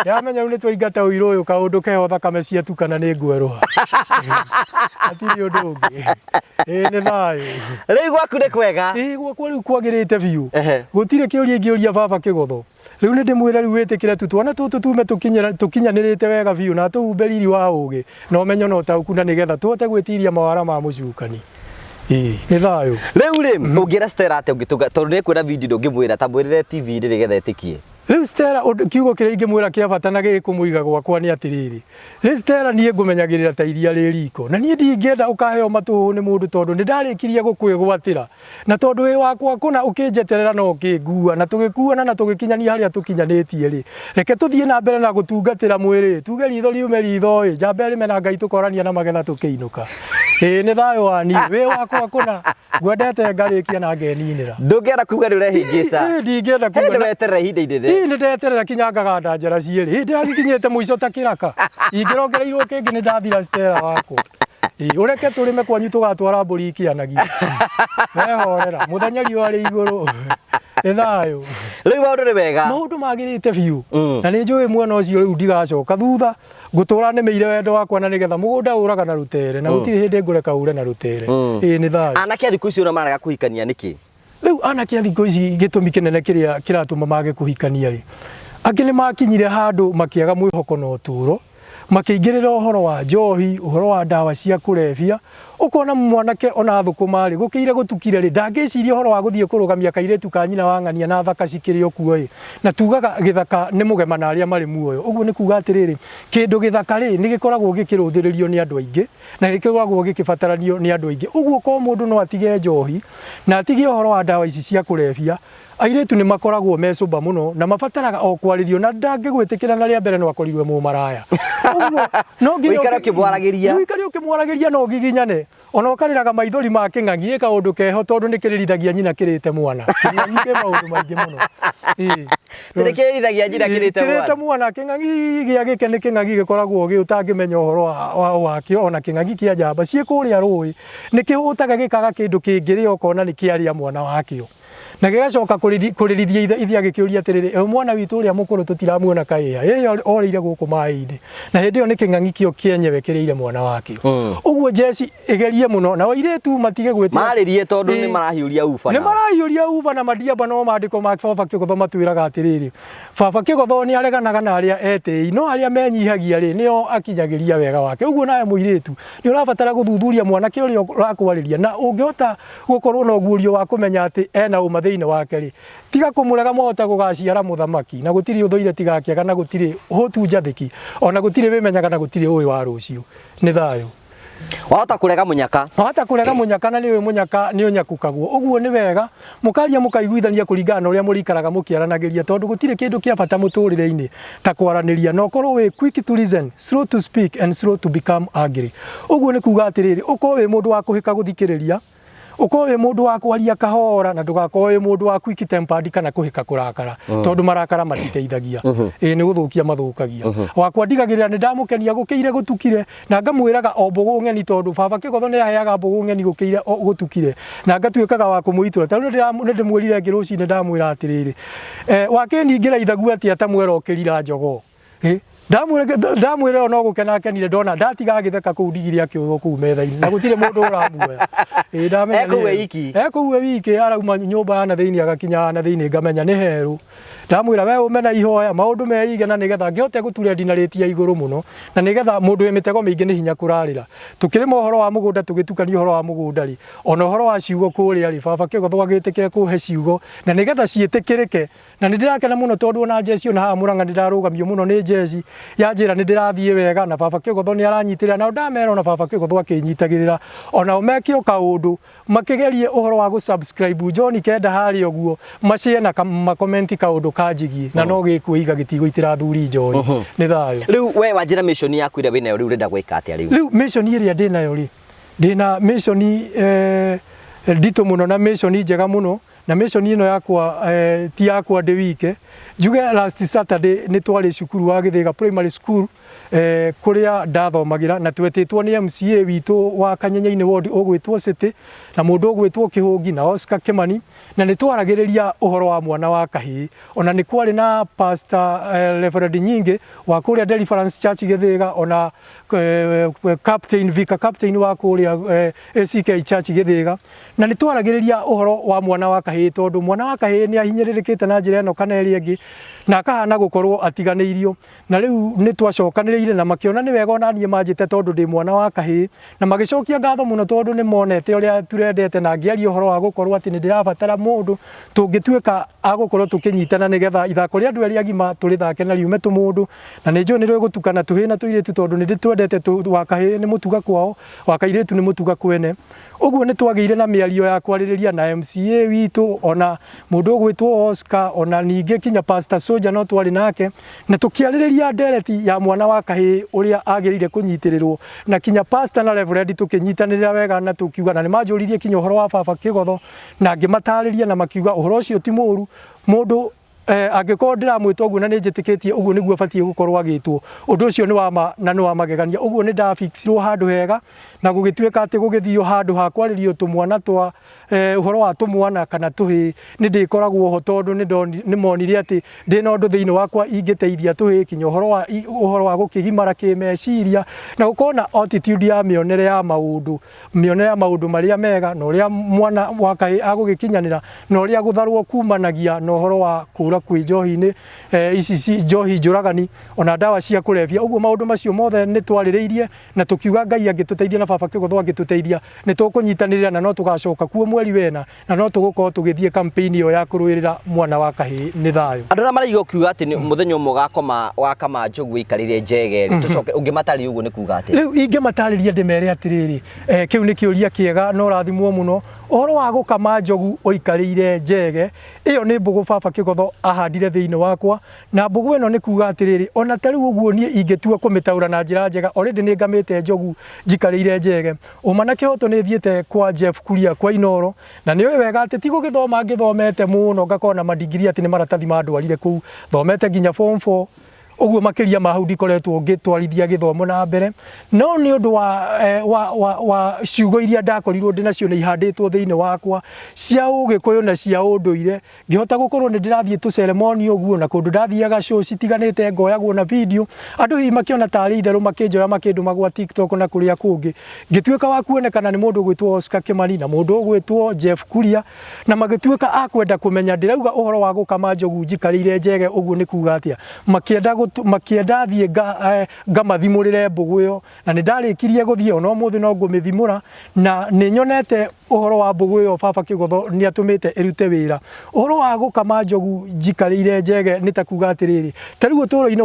Ndamenya rĩu nĩ twaingata ũirũ ũyũ kaũndũ keho, thakame ciatukana nĩ ngwerũha, hatirĩ ũndũ ũngĩ. Ĩĩ nĩ thayũ. Rĩu gwaku nĩ kwega? Ĩĩ, gwakwa rĩu kwagĩrĩte biũ. Gũtirĩ kĩũria ingĩũria baba Kĩgotho. Rĩu nĩ ndĩmwĩre rĩu wĩtĩkĩre tu twana tũtũ tume tũkinyanĩrĩte wega biũ na tũhumbe riri wa ũgĩ na ũmenyo na ũtaũku, na nĩgetha tũhote gwĩtiria mawara ma mũcukani. Ĩĩ nĩ thayũ. Rĩu rĩ, ũngĩra Stella atĩa ũngĩtũnga, tondũ nĩ ekuona video, ndũngĩmwĩra, ta mwĩrĩre TV-inĩ nĩgetha etĩkie. Rĩu Stella, kiugo kĩrĩa ingĩmwĩra kĩa bata na gĩkũmũiga gwakwa nĩ atĩrĩrĩ, rĩu Stella, niĩ ngũmenyagĩrĩra ta iria rĩ riko, na niĩ ndingĩenda ũkaheo matũhũhũ nĩ mũndũ, tondũ nĩ ndarĩkirie gũkwĩgwatĩra, na tondũ wĩ wakwa kũna, ũkĩnjeterera na ũkĩngua na tũgĩkuana na tũgĩkinyania harĩa tũkinyanĩtie rĩ, reke tũthiĩ na mbere na gũtungatĩra mwĩrĩ, tuge ritho riume ritho ĩ, njamba ĩrĩme na Ngai, tũkorania na magetha tũkĩinũka. Ĩĩ nĩ thayũ wa niĩ, wĩ wakwa kũna, ngwendete ngarĩkia na ngeninĩra. Ndũngĩenda kuga nĩ ũrehĩngĩca? Ĩĩ, ndingĩenda kuga. Hĩndĩ weterera ihinda inene. Ĩĩ, nĩ ndeterera kinya ngaganda njara cierĩ. Ĩĩ, ndĩragĩkinyĩte mũico ta kĩraka, ingĩrongereirwo kĩngĩ nĩ ndathira. Stella wakwa. Ĩĩ, ũreke tũrĩme kwanyu, tũgatwara mbũri ikĩanagia. Wehorera mũthenya riũa rĩ igũrũ. Nĩ thayũ. Rĩu maũndũ nĩ mega? Maũndũ magĩrĩte biũ. Na nĩ njũĩ mwena ũcio rĩu ndigacoka thutha, ngũtũra nĩmĩire wendo wakwa, na nĩgetha mũgũnda ũraga na rũtere, na gũtirĩ hĩndĩ ngũreka ũre na rũtere. Ĩĩ nĩ thayũ. Anake a thikũ ici ona marega kũhikania nĩkĩ? Rĩu anake a thikũ ici, gĩtũmi kĩnene kĩrĩa kĩratũma mage kũhikania rĩ, angĩ nĩ makinyire handũ makĩaga mwĩhoko na ũtũũro, makĩingĩrĩra ũhoro wa njohi, ũhoro wa ndawa cia kũrebia. Ũkona mwanake ona thũkũma rĩ, gũkĩire gũtukire rĩ, ndangĩciria ũhoro wa gũthiĩ kũrũgamia kairĩtu ka nyina wa ng'ania na thaka cikĩrĩ o kuo ĩ. Na tugaga gĩthaka nĩ mũgema na arĩa marĩ muoyo. Ũguo nĩ kuga atĩrĩrĩ, kĩndũ gĩthaka rĩ, nĩ gĩkoragwo gĩkĩrũthĩrĩrio nĩ andũ aingĩ na gĩkoragwo gĩkĩbataranio nĩ andũ aingĩ. Ũguo korwo mũndũ no atige njohi na atige ũhoro wa ndawa ici cia kũrebia, airĩtu nĩ makoragwo me sober mũno na mabataraga o kwarĩrio, na ndangĩgwĩtĩkĩra na rĩa mbere no akorirwe mũmaraya. Ũguo no nginya Ũikare ũkĩmwaragĩria. Ũikare ũkĩmwaragĩria na ũgiginyane, ona ũkarĩraga maithori ma kĩng'ang'i. Ĩ kaũndũ keho, tondũ nĩ kĩrĩrithagia nyina kĩrĩte mwana. Kĩng'ang'i kĩ maũndũ maingĩ mũno. Ĩĩ. Nĩ kĩrĩrithagia nyina kĩrĩte kĩrĩte mwana. Kĩng'ang'i gĩa gĩke nĩ kĩng'ang'i gĩkoragwo gĩ ũtangĩmenya ũhoro wakĩo. Ona kĩng'ang'i kĩa njamba ciĩ kũrĩa rũĩ nĩ kĩhũtaga gĩkaga kĩndũ kĩngĩrĩa, ũkona nĩ kĩarĩa mwana wakĩo. Na gĩgacoka kũrĩrithia ithe, ithe agĩkĩũria atĩrĩrĩ, ĩ mwana witũ ũrĩa mũkũrũ tũtiramuona kaĩ ĩ? Ĩ orĩire gũkũ maĩ-inĩ. Na hĩndĩ ĩyo nĩ kĩng'ang'i kĩo kĩenyewe kĩrĩire mwana wakĩo. Ũguo njeci ĩgerie mũno, nao airĩtu matige gwĩtĩra. Marĩrie tondũ nĩ marahiũria uba. Nĩ marahiũria uba na mandiamba no maandĩko ma baba Kĩgotho matwĩraga atĩrĩrĩ, baba Kĩgotho nĩ areganaga na arĩa etĩi, no arĩa menyihagia rĩ, nĩo akinyagĩria wega wake. Ũguo nawe mũirĩtu, nĩ ũrabatara gũthuthuria mwanake ũrĩa ũrakwarĩria, na ũngĩhota gũkorwo na ũguũrio wa kũmenya atĩ ena ũma thĩinĩ wake rĩ, tiga kũmũrega mwahota gũgaciara mũthamaki, na gũtirĩ ũthũire tiga akĩaga, na gũtirĩ hũtu njathĩki, ona gũtirĩ wĩmenyaga na gũtirĩ ũĩ wa rũciũ. Nĩ thayũ. Wahota kũrega mũnyaka. Wahota kũrega mũnyaka na nĩũĩ mũnyaka nĩ ũnyakukagwo. Ũguo nĩ wega mũkaria mũkaiguithania kũringana na ũrĩa mũrĩikaraga mũkĩaranagĩria tondũ gũtirĩ kĩndũ kĩa bata mũtũrĩre-inĩ ta kwaranĩria na ũkorwo wĩ quick to listen, slow to speak and slow to become angry. Ũguo nĩ kuga atĩrĩrĩ, ũkorwo wĩ mũndũ wa kũhĩka gũthikĩrĩria, ũkorwo wĩ mũndũ wa kwaria kahora na ndũgakorwo wĩ mũndũ wa quick tempered kana kũhĩka kũrakara tondũ marakara matiteithagia. Ĩĩ nĩ gũthũkia mathũkagia. Wakwa ndigagĩrĩra nĩ ndamũkenia gũkĩire gũtukire na ngamwĩraga o mbũgũ ng'eni tondũ baba Kĩgotho nĩ aheaga mbũgũ ng'eni gũkĩire gũtukire na ngatuĩkaga wa kũmũitũra. Ta rĩu nĩ ndĩmwĩrire ngĩ rũcinĩ ndamwĩra atĩrĩrĩ, wakĩningĩra ithagu atĩa ta mwera ũkĩrira njogoo? Ndamwĩra ĩyo no gũkena akenire ndona ndatiga agĩtheka kũu ndigiri akĩũywo kũu metha-inĩ na gũtirĩ mũndũ ũramuoya. Ndamenya E kũu e iki? E kũu e wiki arauma nyũmba ya na thĩinĩ agakinya na thĩinĩ ngamenya nĩ herũ. Ndamwĩra we ũme na ihoya maũndũ meige na nĩgetha ngĩhote gũture na rĩti ya igũrũ mũno na nĩgetha mũndũ wĩ mĩtego mĩingĩ nĩ hinya kũrarĩra. Tũkĩrĩma ũhoro wa mũgũnda tũgĩtukania ũhoro wa mũgũnda rĩ, ona ũhoro wa ciugo kũrĩa rĩ, baba Kĩgotho agĩtĩkĩra kũhe ciugo na nĩgetha ciĩtĩkĩrĩke. Na nĩ ndĩrakena mũno tondũ ona njeci ona haha Mũrang'a nĩ ndarũgamio mũno nĩ njeci yanjĩra nĩ ndĩrathiĩ wega na baba Kĩgotho nĩ aranyitĩrĩra nao ndamera ona baba Kĩgotho akĩnyitagĩrĩra onao meke o kaũndũ makĩgerie ũhoro wa gũ subscribe John Kenda harĩa ũguo macĩe na makomenti kaũndũ kanjigie na no gĩkwĩiga gĩtigũitĩra athuri njohi. Nĩ thayũ. Rĩu we wanjĩra mission yaku ĩrĩa wĩnayo rĩu ũrenda gwĩka atĩa rĩu? Rĩu mission ĩrĩa ndĩnayo rĩ, ndĩna mission nditũ mũno na mission njega mũno. Na mission ĩno yakwa ti yakwa ndĩ wike. Njuge last Saturday nĩ twarĩ cukuru wa Gĩthĩga Primary School kũrĩa ndathomagĩra na twetĩtwo nĩ MCA witũ wa Kanyenyainĩ ward ũgwĩtwo City na mũndũ ũgwĩtwo Kĩhũngi na Oscar Kĩmani na nĩ twaragĩrĩria ũhoro wa mwana wa kahĩĩ. Ona nĩ kwarĩ na Pastor Reverend Nyingĩ wa kũrĩa Deliverance Church Gĩthĩga ona Captain Vicar Captain wa kũrĩa ACK Church Gĩthĩga. Na nĩ twaragĩrĩria ũhoro wa mwana wa kahĩĩ tondũ mwana wa kahĩĩ nĩ ahinyĩrĩrĩkĩte na njĩra ĩno kana ĩrĩa ĩngĩ na akahana gũkorwo atiganĩirio. Na rĩu nĩ twacokanĩrĩire na makĩona nĩ wega ona niĩ manjĩte tondũ ndĩ mwana wa kahĩĩ na magĩcokia ngatho mũno tondũ nĩ monete ũrĩa turendete na ngĩaria ũhoro wa gũkorwo atĩ nĩ ndĩrabatara mũndũ tũngĩtuĩka a gũkorwo tũkĩnyitana nĩgetha ithako rĩa andũ erĩ agima tũrĩthake na riume tũmũndũ. Na nĩ njũĩ nĩ rĩgũtukana tũhĩĩ na tũirĩtu tondũ nĩ ndĩtwendete wa kahĩĩ nĩ mũtuga kwao, wa kairĩtu nĩ mũtuga kwene. Ũguo nĩ twagĩire na mĩario ya kwarĩrĩria na MCA witũ ona mũndũ ũgwĩtwo Oscar ona ningĩ kinya Pastor Soja no twarĩ nake na tũkĩarĩrĩria ndereti ya mwana wa kahĩĩ ũrĩa agĩrĩire kũnyitĩrĩrwo na kinya Pastor na Reverend tũkĩnyitanĩrĩra wega na tũkiuga na nĩ manjũririe kinya ũhoro wa baba Kĩgotho na ngĩmatarĩria na makiuga ũhoro ũcio ti mũru mũndũ angĩkorwo ndĩramwĩta ũguo na nĩ njĩtĩkĩtie ũguo nĩguo abatiĩ gũkorwo agĩtwo, ũndũ ũcio nĩ wa ma na nĩ wa magegania. Ũguo nĩ ndafixirwo handũ hega na gũgĩtuĩka atĩ gũgĩthio handũ ha kwarĩrio tũmwana twa ũhoro wa tũmwana kana tũhĩĩ nĩ ndĩkoragwo ho tondũ nĩ monire atĩ ndĩna ũndũ thĩinĩ wakwa ingĩteithia tũhĩĩ kinya ũhoro wa gũkĩgimara kĩmeciria na gũkorwo na attitude ya mĩonere ya maũndũ. Mĩonere ya maũndũ marĩa mega na ũrĩa mwana wa kahĩĩ agũgĩkinyanĩra na ũrĩa gũtharwo kumanagia na ũhoro wa kũra kwĩ njohi-inĩ ici njohi njũragani ona ndawa cia kũrebia. Ũguo maũndũ macio mothe nĩ twarĩrĩirie na tũkiuga Ngai angĩtũteithia na baba Kĩgotho angĩtũteithia nĩ tũkũnyitanĩrĩra na no tũgacoka kuo mweri wena na no tũgũkorwo tũgĩthiĩ campaign ĩyo ya kũrũĩrĩra mwana wa kahĩĩ. Nĩ thayũ. Andũ arĩa maraigua ũkiuga atĩ mũthenya ũmwe ũgakoma wakama njogu ũikarĩire njege rĩ, tũcoke ũngĩmatarĩria ũguo nĩ kuga atĩa? Rĩu ingĩmatarĩria ndĩmere atĩrĩrĩ, kĩu nĩ kĩũria kĩega na ũrathimwo mũno. Ũhoro wa gũkama njogu ũikarĩire njege, ĩyo nĩ mbũgũ baba Kĩgotho ahandire thĩinĩ wakwa, na mbũgũ ĩno nĩ kuga atĩrĩrĩ, ona ta rĩu ũguo niĩ ingĩtua kũmĩtaũra na njĩra njega, already nĩ ngamĩte njogu njikarĩire njege. Ũma na kĩhoto nĩ thiĩte kwa Jeff Kuria kwa Inooro, na nĩ ũĩ wega atĩ ti gũgĩthoma ngĩthomete mũno ngakorwo na mandigiri atĩ nĩ maratathi mandwarire kũu, thomete nginya form 4. Ũguo makĩria ma hau ndikoretwo ngĩtwarithia gĩthomo na mbere, no nĩ ũndũ wa, eh, wa, wa, wa ciugo iria ndakorirwo ndĩ nacio na ihandĩtwo thĩinĩ wakwa cia ũgĩkũyũ na cia ũndũire, ngĩhota gũkorwo nĩ ndĩrathiĩ tũceremoni ũguo na kũndũ ndathiaga show citiganĩte ngoyagwo na video, andũ hihi makĩona tarĩ itherũ makĩnjoya makĩndũma gwa TikTok na kũrĩa kũngĩ, ngĩtuĩka wa kuonekana nĩ mũndũ ũgwĩtwo Oscar Kimani na mũndũ ũgwĩtwo Jeff Kuria, na magĩtuĩka a kwenda kũmenya ndĩrauga ũhoro wa gũkama njogu njikarĩire njege ũguo nĩ kuga atĩa. Makĩenda makĩenda thiĩ ngamathimũrĩre mbũgũ ĩyo, na nĩ ndarĩkirie gũthiĩ ona ũmũthĩ no ngũmĩthimũra, na nĩ nyonete ũhoro wa mbũgũ ĩyo baba Kĩgotho nĩ atũmĩte ĩrute wĩra. Ũhoro wa gũkama njogu njikarĩire njege nĩ ta kuga atĩrĩrĩ, ta rĩu ũtũũro-inĩ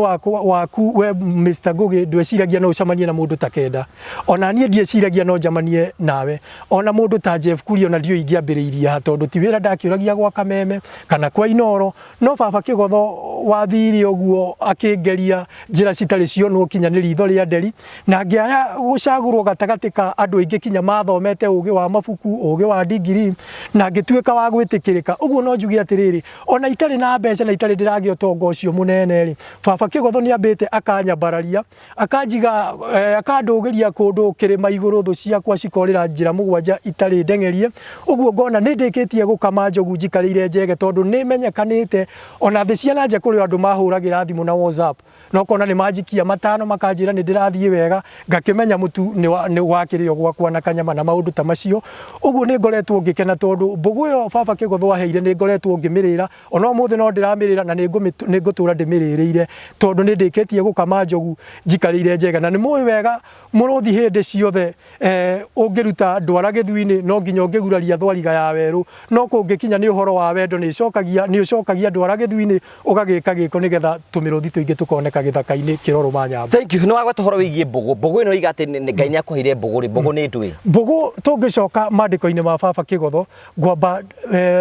waku we Mr. Ngũgĩ ndweciragia no ũcemanie na mũndũ ta Kenda, ona niĩ ndieciragia no njamanie nawe. Ona mũndũ ta Jeff Kuria ona ndiũĩ ingĩambĩrĩirie ha tondũ ti wĩra ndakĩũragia gwa Kameme kana kwa Inooro, no baba Kĩgotho wathire ũguo akĩngeria njĩra citarĩ cionwo kinya nĩ ritho rĩa nderi, na ngĩaya gũcagũrwo gatagatĩ ka andũ aingĩ kinya mathomete ũgĩ wa mabuku, ũgĩ wa degree, na ngĩtuĩka wa gwĩtĩkĩrĩka. Ũguo no njuge atĩrĩrĩ, ona itarĩ na mbeca na itarĩ ndĩragĩa ũtonga ũcio mũnene rĩ, baba Kĩgotho nĩambĩte akanyambararia akanjiga akandũgĩria kũndũ kĩrĩma igũrũ thũ ciakwa cikorĩra njĩra mũgwanja itarĩ ndeng'erie. Ũguo ngona nĩ ndĩkĩtie gũkama njogu njikarĩire njege tondũ nĩ menyekanĩte ona thĩ cia na nja kũrĩ andũ mahũragĩra thimũ na WhatsApp, na ũkona nĩ manjikia matano makanjĩra nĩ ndĩrathiĩ wega, ngakĩmenya mũtu nĩ wakĩrĩo gwakwa na kanyama na maũndũ ta macio. Ũguo nĩ ngoretwo ngĩkena tondũ mbũgũ ĩyo baba Kĩgotho aheire nĩ ngoretwo ngĩmĩrĩra. Ona ũmũthĩ no ndĩramĩrĩra na nĩ ngũtũra ndĩmĩrĩrĩire tondũ nĩ ndĩkĩtie gũkama njogu njikarĩire njega. Na nĩ mũĩ wega mũrũthi hĩndĩ ciothe ũngĩruta ndwara gĩthui-inĩ no nginya ũngĩguraria thwariga ya werũ, no kũngĩkinya nĩ ũhoro wa wendo nĩ ũcokagia ndwara gĩthui-inĩ ũgagĩka gĩko nĩgetha tũmĩrũthi tũingĩ tũkoneka gĩthaka-inĩ kĩrorũma nyambo. Thank you. Nĩ wagweta ũhoro wĩgiĩ mbũgũ. Mbũgũ ĩno iga atĩ Ngai nĩ akũheire mbũgũ rĩ, mbũgũ nĩ ndũĩ? Mbũgũ tũngĩcoka maandĩko-inĩ ma baba Kĩgotho, ngwamba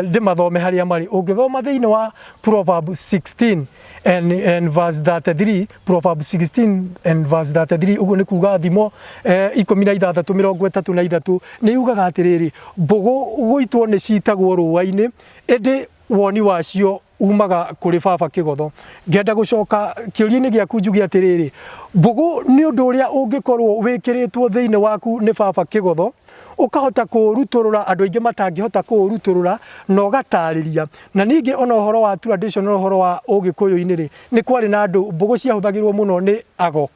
ndĩmathome harĩa marĩ. Ũngĩthoma thĩinĩ wa Proverb 16 and verse 33, Proverb 16 and verse 33, ũguo nĩ kuga thimo 16 33, nĩ yugaga atĩrĩrĩ, mbũgũ gũitwo nĩ citagwo rũa-inĩ, ĩndĩ woni wacio umaga kũrĩ baba Kĩgotho. Ngenda gũcoka kĩũria-inĩ gĩaku njuge atĩrĩrĩ, mbũgũ nĩ ũndũ ũrĩa ũngĩkorwo wĩkĩrĩtwo thĩinĩ waku nĩ baba Kĩgotho, ũkahota kũũrutũrũra andũ aingĩ matangĩhota kũũrutũrũra na ũgatarĩria. Na ningĩ ona ũhoro wa traditional ũhoro wa ũgĩkũyũ-inĩ rĩ, nĩ kwarĩ na andũ, mbũgũ ciahũthagĩrwo mũno nĩ ago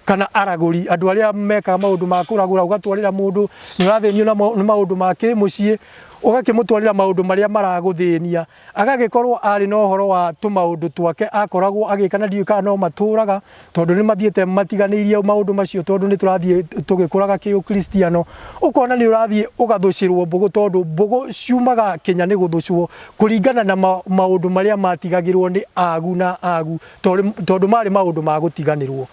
kana aragũri, andũ arĩa mekaga maũndũ ma kũragũra, ũgatwarĩra mũndũ nĩ ũrathĩnio nĩ maũndũ ma kĩmũciĩ, ũgakĩmũtwarĩra maũndũ marĩa maragũthĩnia, agagĩkorwo arĩ na ũhoro wa tũmaũndũ twake akoragwo agĩka na ndiũĩ kana no matũraga, tondũ nĩ mathiĩte matiganĩirie maũndũ macio tondũ nĩ tũrathiĩ tũgĩkũraga kĩũkristiano, ũkona nĩ ũrathiĩ ũgathũcĩrwo mbũgũ tondũ mbũgũ ciumaga kĩnya nĩ gũthũcwo kũringana na maũndũ marĩa matigagĩrwo nĩ agu na agu tondũ marĩ maũndũ ma gũtiganĩrwo.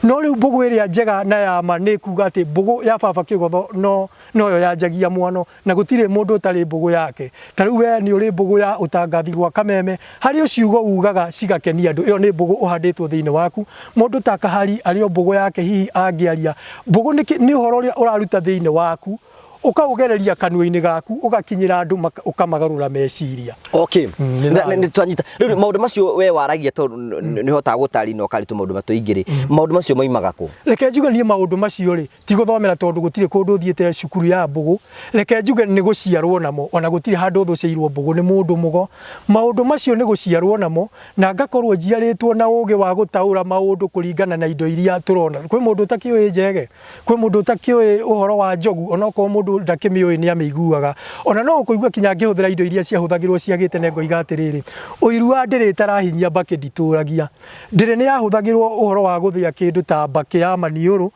No rĩu mbũgũ ĩrĩa njega na ya ma nĩ kuga atĩ mbũgũ ya baba Kĩgotho no noyo yanjagia mwano na gũtirĩ mũndũ ũtarĩ mbũgũ yake. Ta rĩu we nĩ ũrĩ mbũgũ ya ũtangathi gwa Kameme, harĩ o ciugo ugaga cigakenia andũ, ĩyo nĩ mbũgũ ũhandĩtwo thĩinĩ waku. Mũndũ ta Kahari arĩ o mbũgũ yake hihi angĩaria. Mbũgũ nĩ ũhoro ũrĩa ũraruta thĩinĩ waku, ũkaũgereria kanua-inĩ gaku, ũgakinyĩra andũ ũkamagarũra meciria. Okay. Nĩ twanyita. Rĩu maũndũ macio we waragia tondũ nĩ ũhotaga gũtaarĩria na ũkaria tũmaũndũ tũingĩ rĩ, maũndũ macio moimaga kũ? Reke njuge niĩ maũndũ macio rĩ, ti gũthomera tondũ gũtirĩ kũndũ thiĩte cukuru ya mbũgũ, reke njuge nĩ gũciarwo namo, ona gũtirĩ handũ thũcĩirwo mbũgũ nĩ mũndũ mũgo. Maũndũ macio nĩ gũciarwo namo, na ngakorwo njiarĩtwo na ũgĩ wa gũtaũra maũndũ kũringana na indo iria tũrona. Kwĩ mũndũ ũtakĩũĩ njege? Kwĩ mũndũ ũtakĩũĩ ũhoro wa njogu? Onokorwo mũndũ ndakĩmĩũĩ nĩ amĩiguaga. Ona no ũkũigua kinya ngĩhũthĩra indo iria ciahũthagĩrwo cia gĩtene ngoiga atĩrĩrĩ, ũiru wa ndĩrĩ ĩtarahinyia mbakĩ nditũragia. Ndĩrĩ nĩ yahũthagĩrwo ũhoro wa gũthĩa kĩndũ ta mbakĩ ya maniũrũ,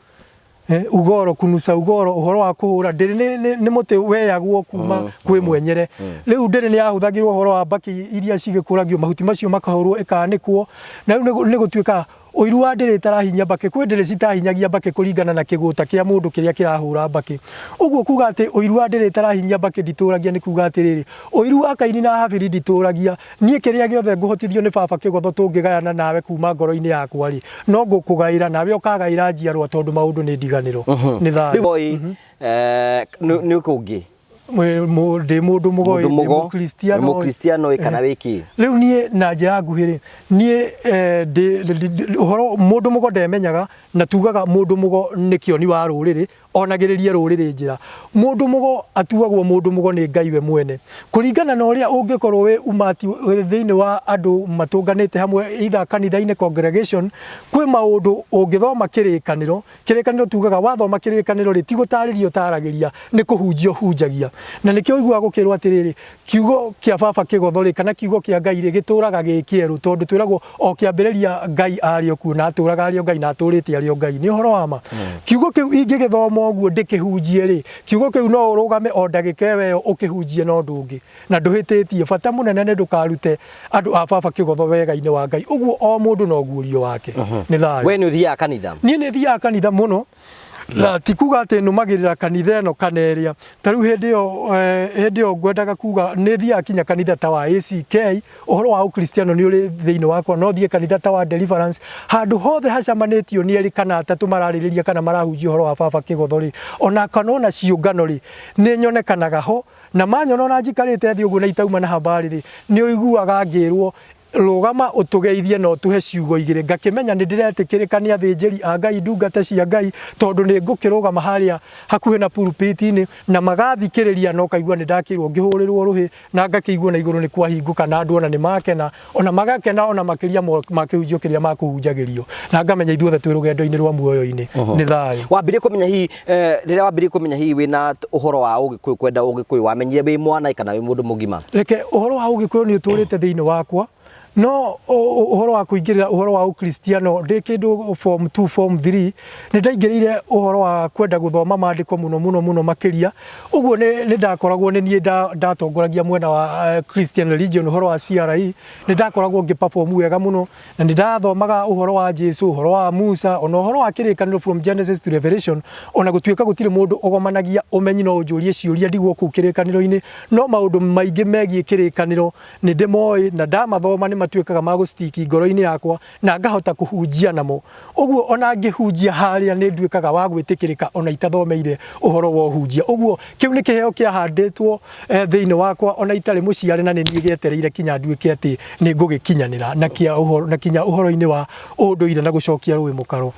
ugoro, kunusa ugoro, ũhoro wa kũhũra. Ndĩrĩ nĩ mũtĩ weyagwo kuma kwĩ mwenyere. Rĩu ndĩrĩ nĩ yahũthagĩrwo ũhoro wa mbakĩ iria cigĩkũragio, mahuti macio makahũrwo ĩkanĩkwo. Na rĩu nĩ gũtuĩka ũiru wa ndĩrĩ ĩtarahinyia mbakĩ, kwĩ ndĩrĩ citahinyagia mbakĩ kũringana na kĩgũta kĩa mũndũ kĩrĩa kĩrahũra mbakĩ. Ũguo kuga atĩ ũiru wa ndĩrĩ ĩtarahinyia mbakĩ nditũragia nĩ kuga atĩrĩrĩ, ũiru wa Kaini na Habili nditũragia. Niĩ kĩrĩa gĩothe ngũhotithio nĩ baba Kĩgotho tũngĩgayana nawe kuma ngoro-inĩ yakwa rĩ, no ngũkũgaĩra nawe ũkagaĩra njiarwa tondũ maũndũ nĩ ndiganĩro. Nĩ thayũ. Rĩu boy, nĩ kũngĩ. Ndĩ mũndũ mũgo, Mũndũ ndĩ mũgo, Mũkristiano. Wĩ Mũkristiano ĩ kana wĩ kĩ? Rĩu niĩ na njĩra nguhĩ rĩ, niĩ ũhoro mũndũ mũgo ndemenyaga, na tugaga mũndũ mũgo nĩ kĩoni wa rũrĩrĩ, onagĩrĩrie rũrĩrĩ njĩra. Mũndũ mũgo atuagwo mũndũ mũgo nĩ Ngai we mwene. Kũringana na ũrĩa ũngĩkorwo wĩ umati wĩ thĩinĩ wa andũ matũnganĩte hamwe, either kanitha-inĩ, congregation, kwĩ maũndũ ũngĩthoma kĩrĩkanĩro. Kĩrĩkanĩro tugaga wathoma kĩrĩkanĩro rĩ, ti gũtarĩria ũtaragĩria, nĩ kũhunjia ũhunjagia. Na nĩkĩo ũiguaga gũkĩrwo atĩrĩrĩ, kiugo kĩa baba kĩgotho rĩ, kana kiugo kĩa Ngai rĩ, gĩtũraga gĩ kĩerũ, tondũ twĩragwo o kĩambĩrĩria Ngai arĩ o kuo, na atũraga arĩ o Ngai, na atũrĩte arĩ o Ngai. Nĩ ũhoro wa ma. Kiugo kĩu ingĩgĩthoma ũguo ndĩkĩhunjie rĩ, kiugo kĩu no ũrũgame o ndagĩka ĩyo ĩyo ũkĩhunjie na ũndũ ũngĩ, na ndũhĩtĩtie. Bata mũnene nĩ ndũkarute andũ a baba kĩgotho wega-inĩ wa Ngai. Ũguo o mũndũ na ũguũrio wake. Nĩ thayũ. We nĩ ũthiaga kanitha? Niĩ nĩ thiaga kanitha mũno, na ti kuga atĩ nũmagĩrĩra kanitha ĩno kana ĩrĩa. Ta rĩu hĩndĩ ĩyo, hĩndĩ ĩyo ngwendaga kuga nĩ thiaga kinya kanitha ta wa ACK, ũhoro wa ũkristiano nĩ ũrĩ thĩinĩ wakwa, no thiĩ kanitha ta wa Deliverance, handũ hothe hacamanĩtio nĩ erĩ kana atatũ mararĩrĩria kana marahunjia ũhoro wa baba kĩgotho rĩ, ona kana ona ciũngano rĩ, nĩ nyonekanaga ho. Na manyona ona njikarĩte thĩ ũguo na itauma na habari rĩ, nĩ ũiguaga ngĩrwo rũgama ũtũgeithie na ũtũhe ciugo igĩrĩ, ngakĩmenya nĩ ndĩretĩkĩrĩka nĩ athĩnjĩri a Ngai, ndungata cia Ngai, tondũ nĩ ngũkĩrũgama harĩa hakuhĩ na pulpit-inĩ na magathikĩrĩria, na ũkaigua nĩ ndakĩrwo ngĩhũrĩrwo rũhĩ, na ngakĩigua na igũrũ nĩ kwahingũka, na andũ ona nĩ makena, ona magakena ona makĩria ma kĩhunjio kĩrĩa makũhunjagĩrio, na ngamenya ithuothe twĩ rũgendo-inĩ rwa muoyo-inĩ. Nĩ thayũ. Wambirie kũmenya hihi, rĩrĩa wambirie kũmenya hihi wĩna ũhoro wa ũgĩkũyũ, kwenda ũgĩkũyũ, wamenyire wĩ mwana kana wĩ mũndũ mũgima? Reke ũhoro wa ũgĩkũyũ nĩ ũtũrĩte thĩinĩ wakwa, no ũhoro wa kũingĩrĩra ũhoro wa ũkristiano ndĩ kĩndũ form 2, form 3, nĩ ndaingĩrĩire ũhoro wa kwenda gũthoma maandĩko mũno mũno mũno makĩria. Ũguo nĩ ndakoragwo nĩ niĩ ndatongoragia mwena wa Christian religion, ũhoro wa CRE, nĩ ndakoragwo ngĩ perform wega mũno, na nĩ ndathomaga ũhoro wa Jesu, ũhoro wa Musa, ona ũhoro wa kĩrĩkanĩro from Genesis to Revelation. Ona gũtuĩka gũtirĩ mũndũ ũgomanagia ũmenyi, no ũnjũrie ciũria ndigwo kũu kĩrĩkanĩro-inĩ, no maũndũ maingĩ megiĩ kĩrĩkanĩro nĩ ndĩmoĩ, na ndamathoma nĩ matuĩkaga ma gũstiki ngoro-inĩ yakwa, na ngahota kũhunjia namo. Ũguo ona ngĩhunjia harĩa nĩ nduĩkaga wa gwĩtĩkĩrĩka ona itathomeire ũhoro wa ũhunjia. Ũguo kĩu nĩ kĩheo kĩahandĩtwo thĩinĩ wakwa ona itarĩ mũciare, na nĩ niĩ gĩetereire kinya nduĩke atĩ nĩ ngũgĩkinyanĩra na kĩa ũhoro, na kinya ũhoro-inĩ wa ũndũire na gũcokia rũĩ mũkaro.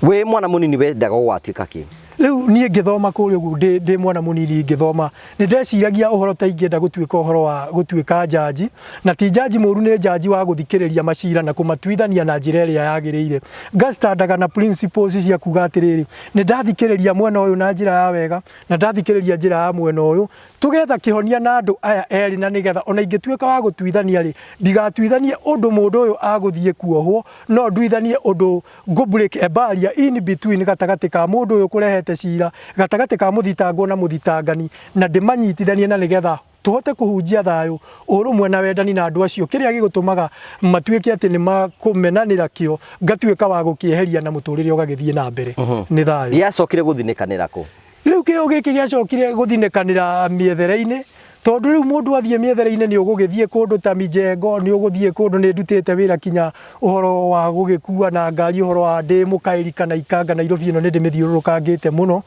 Wĩ mwana mũnini wendaga gũgatuĩka kĩ? Rĩu niĩ ngĩthoma kũrĩa ũguo ndĩ mwana mũnini ngĩthoma, nĩ ndeciragia ũhoro ta ingĩenda gũtuĩka ũhoro wa gũtuĩka njanji, na ti njanji mũru, nĩ njanji wa gũthikĩrĩria macira na kũmatuithania na njĩra ĩrĩa yagĩrĩire. Ngastandaga na principles cia kuga atĩrĩrĩ, nĩ ndathikĩrĩria mwena ũyũ na njĩra ya wega, na ndathikĩrĩria njĩra ya mwena ũyũ, tũgetha kĩhonia na andũ aya erĩ, na nĩgetha ona ingĩtuĩka wa gũtuithania rĩ, ndigatuithanie ũndũ mũndũ ũyũ agũthiĩ kuohwo, no nduithanie ũndũ ngũ break a barrier in between, gatagatĩ ka mũndũ ũyũ kũrehete cira, gatagatĩ ka mũthitangwo na mũthitangani, na ndĩmanyitithanie, na nĩgetha tũhote kũhunjia thayũ, ũrũmwe na wendani na andũ acio. Kĩrĩa gĩgũtũmaga matuĩke atĩ nĩ makũmenanĩra kĩo, ngatuĩka wa gũkĩeheria na mũtũrĩre ũgagĩthiĩ na mbere. Nĩ thayũ. Gĩacokire gũthinĩkanĩra kũ? Rĩu kĩo gĩkĩ gĩacokire gũthinĩkanĩra mĩethere-inĩ, tondũ rĩu mũndũ athiĩ mĩethere-inĩ nĩ ũgũgĩthiĩ kũndũ ta mijengo, nĩ ũgũthiĩ kũndũ, nĩ ndutĩte wĩra kinya ũhoro wa gũgĩkua na ngari, ũhoro wa ndĩ mũkaĩri kana ikanga Nairobi ĩno nĩ ndĩmĩthiũrũrũkangĩte mũno.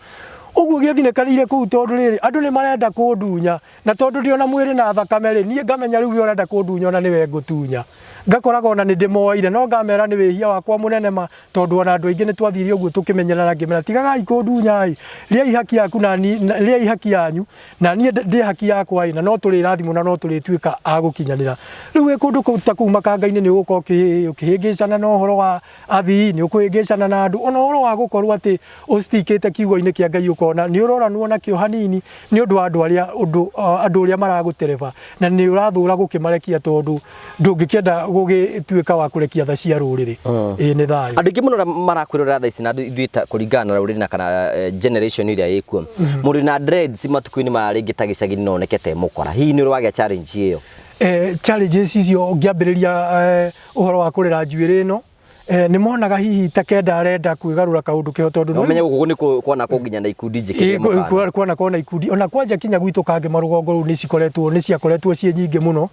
Ũguo gĩathinĩkanĩire kũu tondũ rĩrĩ, andũ nĩ marenda kũndunya, na tondũ ndĩ ona mwĩrĩ na thakame rĩ, niĩ ngamenya rĩu we ũrenda kũndunya ona nĩwe ngũtunya. Ngakoraga ona nĩ ndĩmoeire, no ngamera nĩ wĩhia wakwa mũnene ma, tondũ ona andũ aingĩ nĩ twathire ũguo tũkĩmenyerana, ngĩmera tigagai kũndunya ĩ, rĩai haki yaku na niĩ, rĩai haki yanyu na niĩ ndĩe haki yakwa ĩ, na no tũrĩrathimwo na no tũrĩtuĩka a gũkinyanĩra. Rĩu wĩ kũndũ kũu ta kũu makanga-inĩ nĩ ũgũkorwo ũkĩhĩngĩcana na ũhoro wa athii, nĩ ũkũhĩngĩcana na andũ, ona ũhoro wa gũkorwo atĩ ũstikĩte kiugo-inĩ kĩa Ngai ũkona nĩ ũroranwo nakĩo hanini nĩ ũndũ wa andũ arĩa ũndũ andũ ũrĩa maragũtereba, na nĩ ũrathũra gũkĩmarekia tondũ ndũngĩkĩenda gũgĩtuĩka wa kũrekia tha cia rũrĩrĩ. Ĩĩ nĩ thayũ. Andũ aingĩ mũno arĩa marakwĩrorera thaa ici na andũ ithuĩ ta kũringana na rũrĩrĩ na kana generation ĩrĩa ĩkuo, mũndũ wĩna dreads matukũ-inĩ maya rĩngĩ ta gĩcagi-inĩ no oneke ta e mũkora. Hihi nĩ ũrĩ wagĩa challenge ĩyo? Challenges icio ngĩambĩrĩria ũhoro wa kũrera njuĩrĩ ĩno, nĩ monaga hihi ta kenda arenda kwĩgarũra kaũndũ keho tondũ Na ũmenye gũkũ nĩ kwanakorwo nginya na ikundi njĩkĩre mũkana. Kwanakorwo na ikundi ona kwanja kinya gwitũ kangĩ marũgongo rũu nĩ cikoretwo nĩ ciakoretwo ciĩ nyingĩ mũno.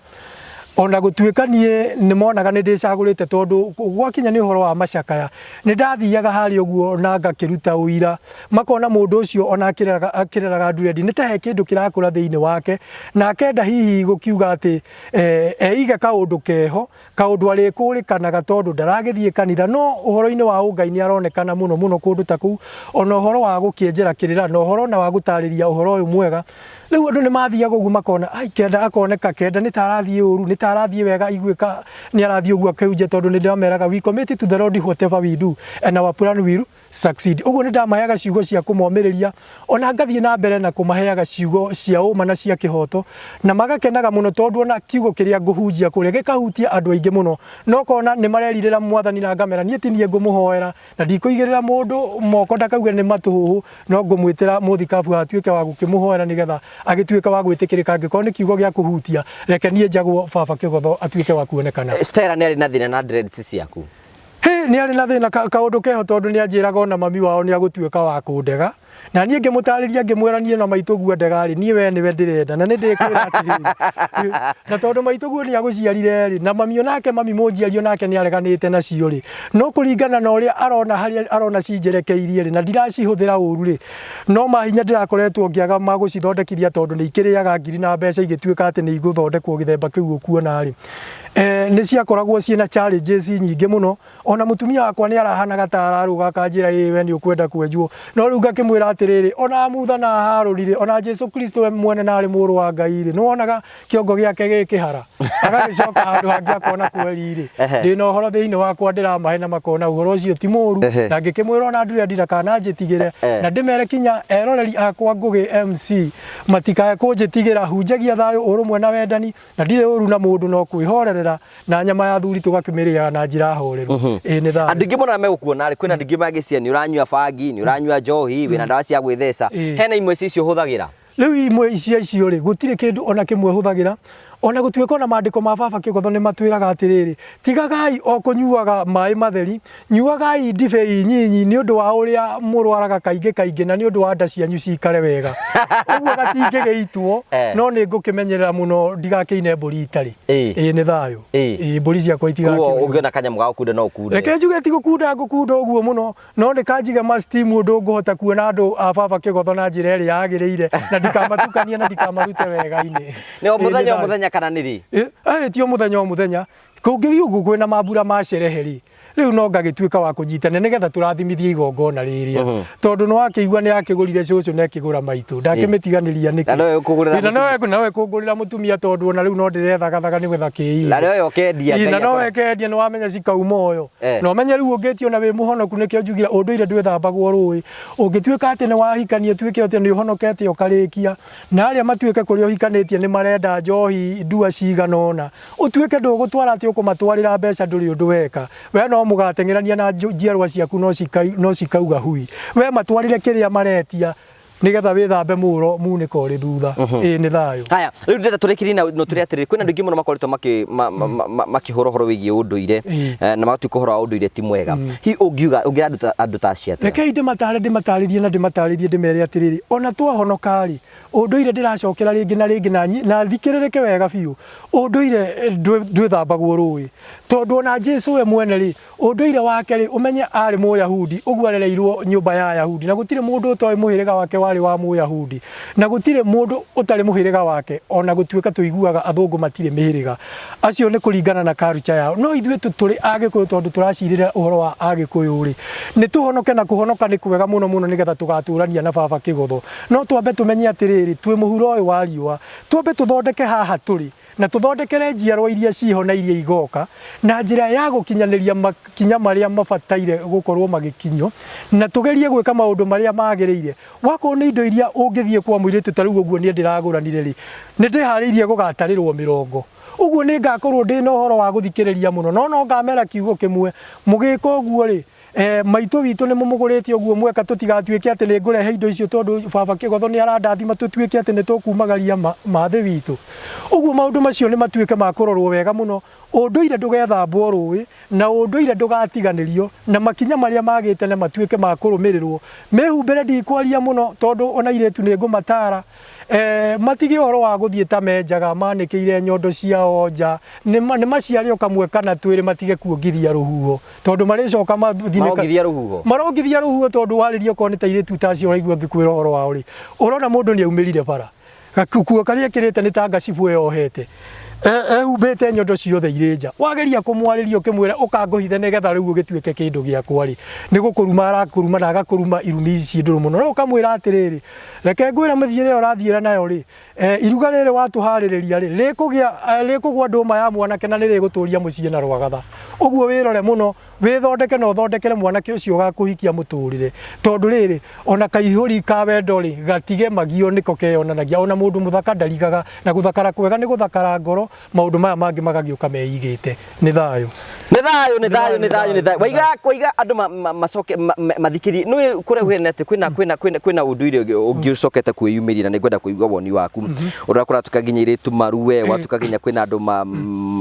Ona gũtuĩka niĩ nĩ monaga nĩ ndĩcagũrĩte tondũ gwakinya nĩ ũhoro wa macakaya nĩ ndathiaga harĩa ũguo na ngakĩruta ũira, makona mũndũ ũcio ona akĩreraga, akĩreraga nduredi nĩ ta he kĩndũ kĩrakũra thĩinĩ wake, na akenda hihi gũkiuga atĩ eh, eige kaũndũ keho kaũndũ arĩkũrĩkanaga tondũ ndaragĩthiĩ kanitha, no ũhoro-inĩ wa ũngai nĩ aronekana mũno mũno kũndũ ta kũu, ona ũhoro wa gũkĩenjera kĩrĩra na ũhoro ona wa gũtarĩria ũhoro ũyũ mwega. Rĩu andũ nĩ mathiaga ũguo makona ai kenda akoneka kenda nĩ ta arathiĩ ũru nĩ ta arathiĩ wega aiguĩka nĩ arathiĩ ũguo akĩhunjia tondũ nĩ ndameraga we commit to the Lord whatever we do and our plan will succeed. Ũguo nĩ ndamaheaga ciugo cia kũmomĩrĩria ona ngathiĩ na mbere na kũmaheaga ciugo cia ũma na cia kĩhoto na magakenaga mũno tondũ ona kiugo kĩrĩa ngũhunjia kũrĩa gĩkahutia andũ aingĩ mũno na ũkona nĩ marerirĩra mwathani na ngamera niĩ ti niĩ ngũmũhoera na ndikũigĩrĩra mũndũ moko ndakauge nĩ matũhũhũ no ngũmwĩtĩra mũthikabu atuĩke wa gũkĩmũhoera nĩgetha agĩtuĩke wa gwĩtĩkĩrĩka angĩkorwo nĩ kiugo gĩa kũhutia reke niĩ njagwo baba kĩgotho atuĩke wa kuonekana. Stella nĩ arĩ na thĩna na dreads ciaku. Hĩ, nĩ arĩ na thĩna kaũndũ keho tondũ nĩ anjĩraga ona mami wao nĩ agũtuĩka wa kũndega na niĩ ngĩmũtarĩria ngĩmwĩra niĩ na maitũguo ndega rĩ niĩ we nĩwe ndĩrenda na nĩ ndĩkwĩra atĩrĩrĩ na tondũ maitũguo nĩ agũciarire rĩ na mami onake mami mũnjiari onake nĩ areganĩte nacio rĩ no kũringana na ũrĩa arona harĩa arona cinjerekeirie rĩ na ndiracihũthĩra ũru rĩ no mahinya ndĩrakoretwo ngĩaga ma gũcithondekithia tondũ nĩ ikĩrĩaga ngiri na mbeca igĩtuĩka atĩ nĩ igũthondekwo gĩthemba kĩu ũkuona rĩ eh, nĩ ciakoragwo ciĩna challenges nyingĩ mũno ona mũtumia wakwa nĩ arahanaga ta ararũga akanjĩra ĩĩ we nĩ ũkwenda kwenjwo no rĩu ngakĩmwĩra atĩrĩrĩ ona Mutha na Harũni rĩ ona Jesu Kristo we mwene na arĩ mũrũ wa Ngai rĩ nĩ wonaga kĩongo gĩake gĩ kĩhara agagĩcoka handũ hangĩ akona kweri rĩ ndĩna ũhoro thĩinĩ wakwa ndĩramahe na makona ũhoro ũcio ti mũru na ngĩkĩmwĩra ona nduredi ndakananjĩtigĩre na ndĩmere kinya eroreri akwa Ngũgĩ MC matikae kũnjĩtigĩra hunjagia thayũ ũrũmwe na wendani na ndirĩ ũru na mũndũ no kwĩhorerera na nyama ya thuri tũgakĩmĩrĩaga na njĩra horeru. Ĩĩ nĩ thayũ. Andũ aingĩ mũno arĩa megũkuona rĩ, kwĩna andũ aingĩ mangĩciria nĩ ũranyua bangi, nĩ ũranyua njohi, wĩna ndawa cia gwĩtheca. Hena imwe cia icio ũhũthagĩra? Rĩu imwe cia icio rĩ, gũtirĩ kĩndũ ona kĩmwe hũthagĩra, ona gũtuĩka ona maandĩko ma baba Kĩgotho nĩ matwĩraga atĩrĩrĩ, tigagai o kũnyuaga maĩ matheri, nyuagai ndibei nyinyi nĩ ũndũ wa ũrĩa mũrwaraga kaingĩ kaingĩ na nĩ ũndũ wa nda cianyu cikare wega. Ũguo gatingĩgĩitwo, no nĩ ngũkĩmenyerera mũno ndigakĩine mbũri itarĩ. Ĩĩ nĩ thayũ. Ĩĩ mbũri ciakwa itigakĩũrwo. Koguo ũngĩona kanyamũ ga gũkunda no ũkunde. Reke njuge ti gũkunda ngũkunda ũguo mũno, no nĩ kanjige ma steam ũndũ ngũhota kuona andũ a baba Kĩgotho na njĩra ĩrĩa yagĩrĩire na ndikamatukanie na ndikamarute wega-inĩ. Nĩ o mũthenya o mũthenya kana nĩ rĩ? Ĩĩ ti o mũthenya o mũthenya, kũngĩthiĩ ũguo kwĩna mambura ma sherehe rĩ, rĩu no ngagĩtuĩka wa kũnyitana nĩgetha tũrathimithie igongona rĩrĩa tondũ nĩ wakĩigua nĩ akĩgũrire cũcũ na akĩgũra maitũ ndakĩmĩtiganĩria nĩkĩ Na nowe ũkũgũrĩra Ĩ, na nowe nowe kũngũrĩra mũtumia tondũ ona rĩu no ndĩrethagathaga nĩ gwetha kĩi Na nowe ũkendia Ĩ, Ngai na nowe akora- kendia nĩ wamenya cikauma ũyũ Eh. na ũmenye rĩu ũngĩtio na wĩ mũhonoku nĩkĩo njugire ũndũire ndwĩthambagwo rũĩ ũngĩtuĩka atĩ nĩ wahikania ũtuĩke atĩ nĩ ũhonokete ũkarĩkia na arĩa matuĩke kũrĩa ũhikanĩtie nĩ marenda njohi ndua cigana ũna Ũtuĩke ndũgũtwara atĩ ũkũmatwarĩra mbeca ndũrĩ ũndũ weka. We no mũgateng'erania na njiarwa ciaku no cikauga hui. We matwarĩre kĩrĩa maretia nĩgetha wĩthambe mũro munĩko ũrĩ thutha. Ĩĩ nĩ thayũ. Haya, rĩu ndĩrenda tũrĩkĩrie na no tũrĩ atĩrĩrĩ, kwĩna andũ aingĩ mũno makoretwo makĩ makĩhũra ũhoro wĩgiĩ ũndũire na magatuĩka ũhoro wa ũndũire ti mwega. Hihi ũngiuga ũngĩra andũ ta andũ ta acio atĩa? Rekei ndĩmatare ndĩmatarĩrie na ndĩmatarĩrie ndĩmere atĩrĩrĩ, ona twahonoka rĩ, Ũndũire ndĩracokera rĩngĩ na rĩngĩ na, na thikĩrĩrĩke wega biũ, ũndũire eh, ndwĩthambagwo rũĩ, tondũ ona Jesu we mwene rĩ, ũndũire wake rĩ, ũmenye arĩ Mũyahudi, ũguo arereirwo nyũmba ya Ayahudi, na gũtirĩ mũndũ ũtoĩ mũhĩrĩga wake warĩ wa Mũyahudi, na gũtirĩ mũndũ ũtarĩ mũhĩrĩga wake, ona gũtuĩka tũiguaga athũngũ matirĩ mĩhĩrĩga, acio nĩ kũringana na culture yao, no ithuĩ tũrĩ Agĩkũyũ tondũ tũracirĩra ũhoro wa Agĩkũyũ rĩ, nĩ tũhonoke na kũhonoka nĩ kwega mũno mũno nĩgetha tũgatũrania na baba Kĩgotho. No twambe tũmenye atĩrĩrĩ, twĩ mũhuro ũyũ wa riũa, twambe tũthondeke haha tũrĩ, na tũthondekere njiarwa iria ciho na iria igoka, na njĩra ya gũkinyanĩria makinya marĩa mabataire gũkorwo magĩkinyio, na tũgerie gwĩka maũndũ marĩa magĩrĩire. Wakorwo nĩ indo iria ũngĩthiĩ kwa mũirĩtu ta rĩu ũguo niĩ ndĩragũranire rĩ, nĩ ndĩharĩirie gũgatarĩrwo mĩrongo. Ũguo nĩ ngakorwo ndĩna ũhoro wa gũthikĩrĩria mũno, no no ngamera kiugo kĩmwe, mũgĩka ũguo rĩ, Eh, maitũ witũ nĩ mũmũgũrĩte ũguo mweka tũtigatuĩke atĩ nĩ ngũrehe indo icio tondũ baba Kĩgotho nĩ arandathima tũtuĩke atĩ nĩ tũkumagaria mathĩ witũ. Ũguo maũndũ macio nĩ matuĩke ma kũrorwo wega mũno, ũndũire ndũgethambwo rũĩ na ũndũire ndũgatiganĩrio na makinya marĩa magĩte na matuĩke ma kũrũmĩrĩrwo. Mĩhumbĩre ndikwaria mũno tondũ ona airĩtu nĩ ngũmatara. Matige ũhoro wa gũthiĩ ta menjaga manĩkĩire nyondo ciao nja, nĩ maciare o kamwe kana twĩrĩ matige kuongithia rũhuho tondũ marĩcoka mathinĩka. Marongithia rũhuho? Marongithia rũhuho tondũ warĩria okorwo nĩ ta airĩtu ta acio ũraigua ngĩkwĩra ũhoro wao rĩ, ũrona mũndũ nĩ aumĩrire bara, gakuo karĩa ekĩrĩte nĩ ta ngacibũ eyohete, ehumbĩte nyondo ciothe irĩ nja. Wageria kũmwarĩria ũkĩmwĩra ũkangũhithe nĩgetha rĩu ũgĩtuĩke kĩndũ gĩakwa rĩ, nĩ gũkũruma arakũruma na agakũruma irumi ici ndũrũ mũno. No ũkamwĩra atĩrĩrĩ, reke ngwĩre mĩthiĩre ĩyo ũrathiĩra nayo rĩ, iruga rĩrĩ watũharĩrĩria rĩ, rĩkũgĩa, rĩkũgwa ndũma ya mwanake na nĩ rĩgũtũria mũciĩ na rwagatha. Ũguo wĩrore mũno, wĩthondeke na ũthondekere mwanake ũcio ũgakũhikia mũtũrĩre. Tondũ rĩrĩ, ona kaihũri ka wendo rĩ, gatigemagio nĩko keyonanagia. Ona mũndũ mũthaka ndarigaga, na gũthakara kwega nĩ gũthakara ngoro, maũndũ maya mangĩ magagĩũka meigĩte. Nĩ thayũ. Nĩ thayũ, nĩ thayũ, nĩ thayũ, nĩ thayũ. Waiga, waiga andũ macoke mathikĩrie. Nĩ kũrĩa kwĩna atĩ kwĩna kwĩna kwĩna kwĩna ũndũire ũngĩ ũcokete kwĩyumĩria na nĩngwenda kũigua woni waku. Ũrĩa kũratuĩka nginya airĩtu marue, gwatuĩka nginya kwĩna andũ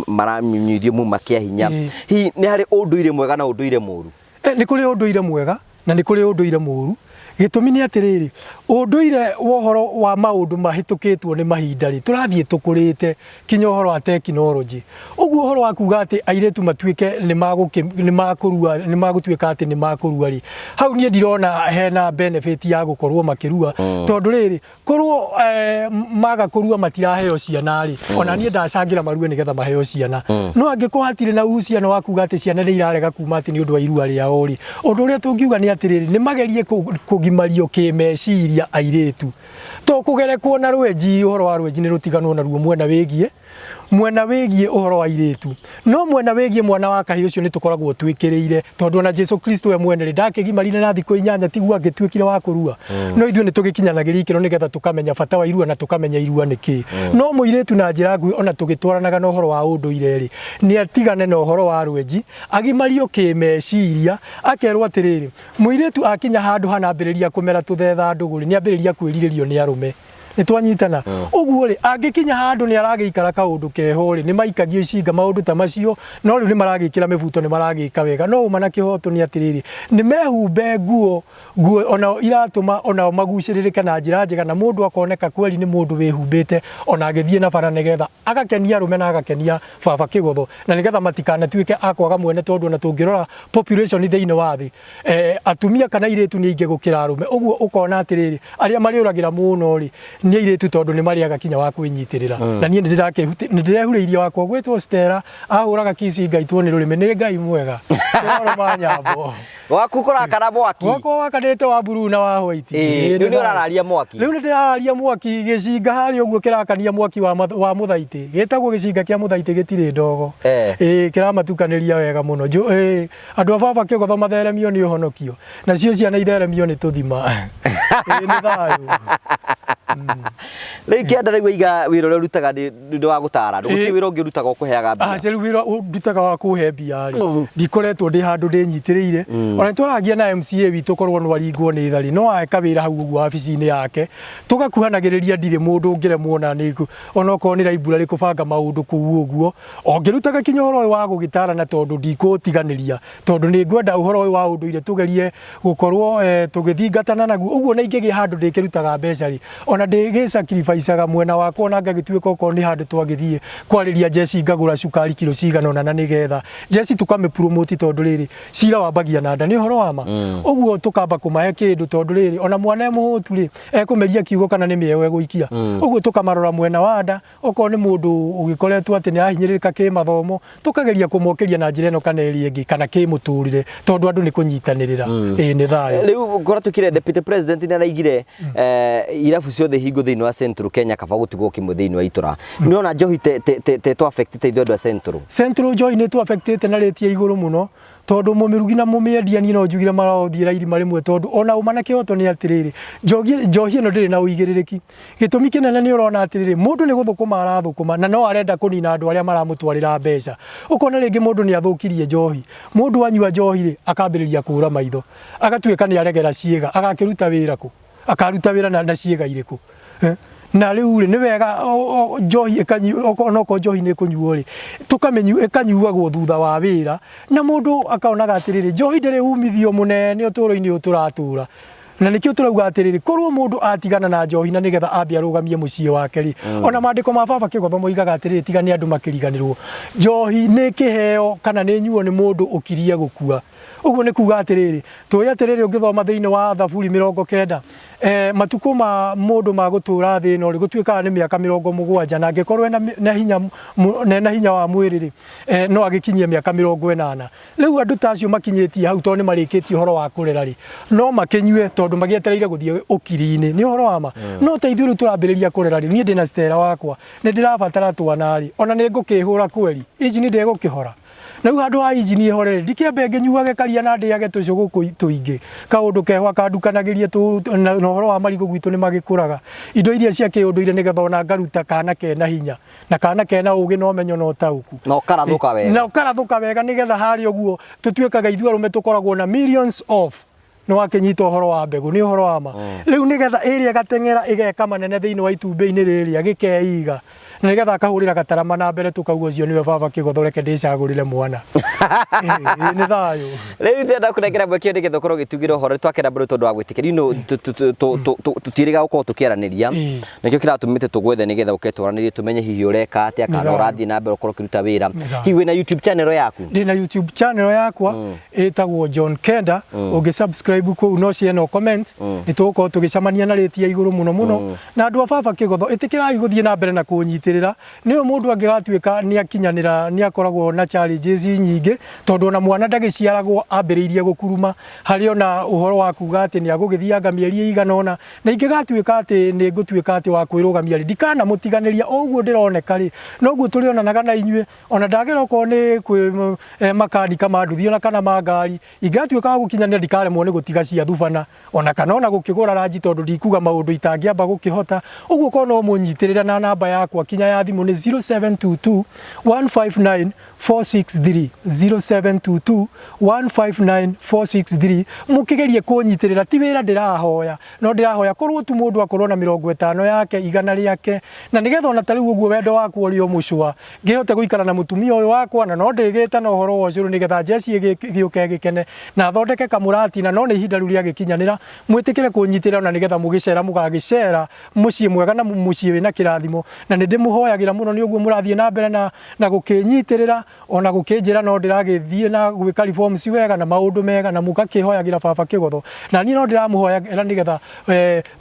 maranyuithio muma kĩa hinya. Hihi nĩ harĩ ũndũire mwega na ũndũire mũru? Nĩ kũrĩ ũndũire mwega na nĩ kũrĩ ũndũire mũru. Gĩtũmi nĩ atĩrĩrĩ, ũndũire wa ũhoro wa maũndũ mahĩtũkĩtwo nĩ mahinda rĩ, tũrathiĩ tũkũrĩte kinya ũhoro wa tekinoronjĩ. Ũguo ũhoro wa kuga atĩ airĩtu matuĩke nĩ makũrua, nĩ magũtuĩka atĩ nĩ makũrua rĩ, hau niĩ ndirona hena benefit ya gũkorwo makĩrua, tondũ rĩrĩ, korwo maga kũrua matiraheo ciana rĩ, ona niĩ ndacangĩra marue nĩgetha maheo ciana. No angĩkorwo hatirĩ na uhusiano wa kuga atĩ ciana nĩ irarega kuma atĩ nĩ ũndũ wa irua rĩao rĩ, ũndũ ũrĩa tũngiuga nĩ atĩrĩrĩ, nĩ magerie kũgimario kĩmeciria airĩtu. To kũgerekwo na rwenji, ũhoro wa rwenji nĩ rũtiganwo naruo mwena wĩgiĩ ũhoro wa airĩtu. No mwena wĩgiĩ mwana wa kahĩĩ ũcio nĩ tũkoragwo twĩkĩrĩire, tondũ ona Jesu Kristo we mwene rĩ, ndakĩgimarire na thikũ 8 tiguo angĩtuĩkire wa kũrua. No ithuĩ nĩ tũgĩkinyanagĩria ikĩro nĩgetha tũkamenya bata wa irua na tũkamenya irua nĩ kĩĩ. No mũirĩtu na njĩra nguhĩ ona tũgĩtwaranaga na ũhoro wa ũndũire rĩ, nĩ atigane na ũhoro wa rwenji, agimario kĩmeciria, akerwo atĩrĩrĩ, mũirĩtu akinya handũ hanambĩrĩria kũmera tũthetha ndũgũ rĩ, nĩ ambĩrĩria kwĩrirĩrio nĩ arũme. Nĩ twanyitana? Ũguo rĩ, angĩkinya handũ nĩ aragĩikara kaũndũ keho rĩ, nĩ maikagio icinga maũndũ ta macio, no rĩu nĩ maragĩkĩra mĩbuto, nĩ maragĩka wega. No ũma na kĩhoto nĩ atĩrĩrĩ, nĩ mehumbe nguo, nguo onao iratũma onao magucĩrĩrĩke na njĩra njega, na mũndũ akoneka kweli nĩ mũndũ wĩhumbĩte ona agĩthiĩ na bara, nĩgetha agakenia arũme na agakenia baba kĩgotho, na nĩgetha matikanatuĩke a kwaga mwene, tondũ ona tũngĩrora population thĩinĩ wa thĩ, atumia kana airĩtu nĩ aingĩ gũkĩra arũme. Ũguo ũkona atĩrĩrĩ, arĩa marĩũragĩra mũno rĩ nĩ airĩtu, tondũ nĩ marĩaga kinya wa kwĩnyitĩrĩra. Na niĩ nĩ ndĩrehurĩirie wakwa gwĩtwo Stella, ahũraga kici ngaitwo nĩ rũrĩmĩ. Nĩ Ngai mwega. Kĩroro nyambo. Waku kũrakara mwaki. Gwakwa wakanĩte wa blue na wa white. Rĩu nĩ ũrararia mwaki. Rĩu nĩ ndĩrararia mwaki, gĩcinga harĩa ũguo kĩrakania mwaki wa mũthaitĩ, gĩtagwo gĩcinga kĩa mũthaitĩ, gĩtirĩ ndogo. Ĩĩ, kĩramatukanĩria wega mũno. Andũ a baba kĩgotho matheremio nĩ ũhonokio, nacio ciana itheremio nĩ tũthima. Ĩĩ, nĩ thayũ. Rĩu kĩanda rĩu waiga wĩra ũrĩa ũrutaga nĩ wa gũtara andũ, gũtirĩ wĩra ũngĩ ũrutaga ũkũheaga mbia? Aca, rĩu wĩra ndutaga wa kũhe mbia rĩ, ndikoretwo ndĩ handũ ndĩnyitĩrĩire. Ona nĩtwaragia na MCA witũ, korwo no aringwo nĩ thari, no eka wĩra hau ũguo wabici-inĩ yake, tũgakuhanagĩrĩria, ndirĩ mũndũ ũngĩremwo ona nĩ onokorwo nĩ library kũbanga maũndũ kũu ũguo, o ngĩrutaga kinya ũhoro ũyũ wa gũgĩtarana, tondũ ndikũũtiganĩria, tondũ nĩ ngwenda ũhoro ũyũ wa ũndũire tũgerie gũkorwo tũgĩthingatana naguo. Ũguo na ingĩgĩa handũ ndĩkĩrutaga mbeca rĩ, ona ndĩgĩsacrificaga mwena wakwa, ona ngagĩtuĩka okorwo nĩ handũ twagĩthiĩ kwarĩria njeci, ngagũra cukari kiro cigana ũna, na nĩgetha njeci tũkamĩpromote, tondũ rĩrĩ, cira wambagia na nda, nĩ ũhoro wa ma. Ũguo tũkamba kũmahe kĩndũ, tondũ rĩrĩ, ona mwana e mũhũtu rĩ, ekũmeria kiugo kana nĩ mĩeũ egũikia. Ũguo tũkamarora mwena wa nda, okorwo nĩ mũndũ ũgĩkoretwo atĩ nĩ arahinyĩrĩrĩka kĩmathomo, tũkageria kũmokĩria na njĩra ĩno kana ĩrĩa ĩngĩ, kana kĩmũtũrĩre, tondũ andũ nĩ kũnyitanĩrĩra. Ĩĩ, nĩ thayũ. Rĩu kũratukire deputy president nĩ araigire irabu ciothe hingo thĩinĩ wa Central Kenya, kaba gũtigwo kĩmwe thĩinĩ wa itũra. Nĩ ona njohi te tũ affect ithuĩ andũ a Central? Central njohi nĩ tũ affectĩte na rate ya igũrũ mũno, tondũ mũmĩrugi na mũmĩendia niĩ no njugire marothiĩra irima rĩmwe, tondũ ona ũma na kĩhoto nĩ atĩrĩrĩ, njohi ĩno ndĩrĩ na ũigĩrĩrĩki. Gĩtũmi kĩnene nĩ ũrona atĩrĩrĩ, mũndũ nĩ gũthũkũma arathũkũma na no arenda kũnina andũ arĩa maramũtwarĩra mbeca. Ũkona rĩngĩ mũndũ nĩ athũkirie njohi, mũndũ anyua njohi rĩ, akambĩrĩria kũra maitho, agatuĩka nĩ aregera ciĩga, agakĩruta wĩra kũ? Akaruta wĩra na ciĩga irĩkũ? Na rĩu rĩ, nĩ wega njohi onokorwo njohi nĩ ĩkũnyuo rĩ, tũkamĩnyua ĩkanyuagwo thutha wa wĩra, na mũndũ akonaga atĩrĩrĩ, njohi ndĩrĩ umithio mũnene ũtũũro-inĩ ũyũ tũratũra. Na nĩkĩo tũrauga atĩrĩrĩ, korwo mũndũ atigana na njohi na nĩgetha ambe arũgamie mũciĩ wake rĩ, ona maandĩko ma baba Kĩgotho moigaga atĩrĩrĩ, tiga nĩ andũ makĩriganĩrwo, njohi nĩ kĩheo kana nĩ nyuo nĩ mũndũ ũkirie gũkua. Ũguo nĩ kuga atĩrĩrĩ, tũĩ atĩrĩrĩ ũngĩthoma thĩinĩ wa Thaburi 90, matukũ ma mũndũ ma gũtũra thĩ ĩno rĩ, gũtuĩkaga nĩ mĩaka 70, na angĩkorwo ena na hinya, na hinya wa mwĩrĩ rĩ, no agĩkinyie mĩaka 80. Rĩu andũ ta acio makinyĩtie hau tondũ nĩ marĩkĩtie ũhoro wa kũrera rĩ, no makĩnyue tondũ magĩetereire gũthiĩ ũkiri-inĩ. Nĩ ũhoro wa ma. No ta ithuĩ rĩu tũrambĩrĩria kũrera rĩ, niĩ ndĩna Stella wakwa, nĩ ndĩrabatara twana rĩ, ona nĩ ngũkĩhũra kweri, injini ndĩgũkĩhora. Na rĩu handũ ha injini ĩhore rĩ, ndikĩambe ngĩnyuage karia na ndĩage tũcũgũ tũingĩ, kaũndũ keho akandukanagĩrie na ũhoro wa marigũ gwitũ nĩ magĩkũraga. Indo iria cia kĩũndũire nĩgetha ona ngaruta kana kena hinya. Na kana kena ũgĩ na ũmenyo na ũtaũku. Na ũkarathũka wega. Na ũkarathũka wega nĩgetha harĩa ũguo tũtuĩkaga ithuĩ arũme tũkoragwo na millions of nĩ wakĩnyita ũhoro wa mbegũ nĩ ũhoro wa ma. Rĩu nĩgetha ĩrĩa ĩgateng'era ĩgeka manene thĩinĩ wa itumbĩ-inĩ rĩrĩa gĩkeiga na nĩgetha akahũrĩra gatarama na mbere tũkauga ũcio nĩwe baba Kĩgotho reke ndĩcagũrĩre mwana. Nĩ thayũ. Rĩu ndĩrenda kũnengera mweke ũyũ nĩgetha ũkorwo ũgĩtugĩra ũhoro twakena mũno tondũ wa gwĩtĩkĩra. You know, tũtiĩrĩga gũkorwo tũkĩaranĩria. Nĩkĩo kĩratũmĩte tũgwethe nĩgetha ũke twaranĩrie tũmenye hihi ũreka atĩa kana ũrathiĩ na mbere ũkorwo ũkĩruta wĩra. Hihi wĩna YouTube channel yaku? Ndĩna YouTube channel yakwa ĩtagwo John Kenda. Ũngĩ subscribe kũu no share no comment. Nĩ tũgũkorwo tũgĩcemania na rĩti ya igũrũ mũno mũno. Na andũ a baba Kĩgotho ĩtĩkĩrai gũthiĩ na mbere na kũnyitĩrĩra. Nĩũĩ mũndũ angĩgatuĩka nĩ akinyanĩra nĩ akoragwo na challenges nyingĩ tondũ ona mwana ndagĩciaragwo ambĩrĩirie gũkuruma. Harĩ ona ũhoro wa kuga atĩ nĩ agũgĩthianga mĩeri ĩigana ũna. Na ingĩgatuĩka atĩ nĩ ngũtuĩka atĩ wa kwĩrũgamia rĩ, ndikanamũtiganĩria o ũguo ndĩroneka rĩ, noguo tũrĩonanaga na inyuĩ, ona ndagĩra okorwo nĩ kwĩ makanika ma nduthi ona kana ma ngari, ingĩgatuĩka wa gũkinyanĩra ndikaremwo nĩ gũtiga cia thubana, ona kana ona gũkĩgũra ranji tondũ ndikuga maũndũ itangĩamba gũkĩhota, ũguo korwo no mũnyitĩrĩre na namba yakwa kinya ya thimũ nĩ 0722 159 463 0722 159 463 mũkĩgerie kũnyitĩrĩra ti wĩra ndĩrahoya no ndĩrahoya korwo tu mũndũ akorwo na 50 yake 100 rĩake na nĩgetha ona ta rĩu ũguo wendo wakwa ũrĩ o mũcũa ngĩhote gũikara na mũtumia ũyũ wakwa na no ndĩgĩte na ũhoro wa ũcũrũ nĩgetha njeci ĩgĩũke ĩgĩkene na thondeke kamũratina no nĩ ihinda rĩu rĩagĩkinyanĩra mwĩtĩkĩre kũnyitĩrĩra ona nĩgetha mũgĩcera mũgagĩcera mũciĩ mwega na mũciĩ wĩna kĩrathimo na nĩ ndĩmũhoyagĩra mũno nĩ ũguo mũrathiĩ na mbere na gũkĩnyitĩrĩra ona gũkĩnjĩra no ndĩragĩthiĩ na gwĩka reforms wega na maũndũ mega na mũgakĩhoyagĩra baba Kĩgotho na niĩ no ndĩramũhoyagĩra nĩgetha